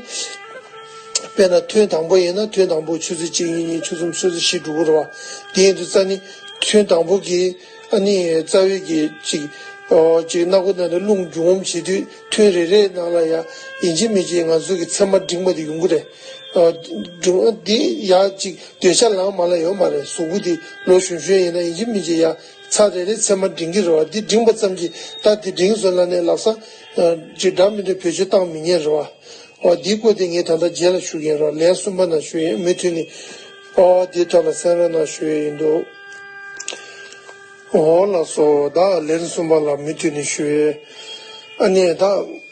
དཔེར་ན་ཐུན་དང་པོ་ཡིན་ན་ཐུན་དང་པོ་ཆུ་ཚོད་གཅིག་གཉིས་གཉིས་ཆུ་ཚོད་ཆུ་ཚོད་བཞི་འགྲོ་གི་རེད་བ། དེ་ཡིན་དུས་ཙ་ནི་ཐུན་དང་པོ་གི་ཨ་ནི་རྩ་བའི་གི་ཅིག་ཨོ་ཅིག་སྣ་སྒོ་ནང་ནས་རླུང་རྒྱུག་འོང་བྱེད་དུས་ཐུན་རེ་རེའི་ནང་ལ་ཡ་ཡིན་གཅིག་མིན་གཅིག་ང་ཚོ་གི་ཚེར་མ་འབྲིང་པ་དེ་ཡོང་གི་རེད། ཨོ་འབྲིང་པ་འདི་ཡ་ཅིག་འདོད་ཆགས་ལངས་མ་ལ་ཡོད་མ་རེད། གཟུགས་པོ་འདི་ལོ་གཞོན་གཞོན་ཡིན་ན་ཡིན་གཅིག་མིན་གཅིག་ཡ་ཚར་རེ་རེ་ཚེར་མ་འབྲིང་གི་རེད་བ། འདི་འབྲིང་པ་ཙམ་གྱིས་ད་འདི་འབྲིང་སོང་ལབ་ནས་ལབ་ས་ཅིག་འདྲ་མི་འདྲ་བེད་སྤྱོད་བཏང་མི་ཉན་རེད་བ། ཨོ་འདི་སྐོར་དེ་ངས་ད་ལྟ་རྗེས་ལ་ཞུ་གི་ཡིན་རོགས། ལན་གསུམ་པ་ནང་ཞུ་ཡིན། མུ་མཐུད་ནས་ཨོ་འདི་ཐོག་ལ་གསན་རོགས་གནང་ཞུ་ཡི་ཡིན་འདུག་ཨོ་ལགས་སོ། ད་ལན་གསུམ་པ་ལ་མུ་མཐུད་ནས་ཞུ་ཡི། ཨ་ནི་ད་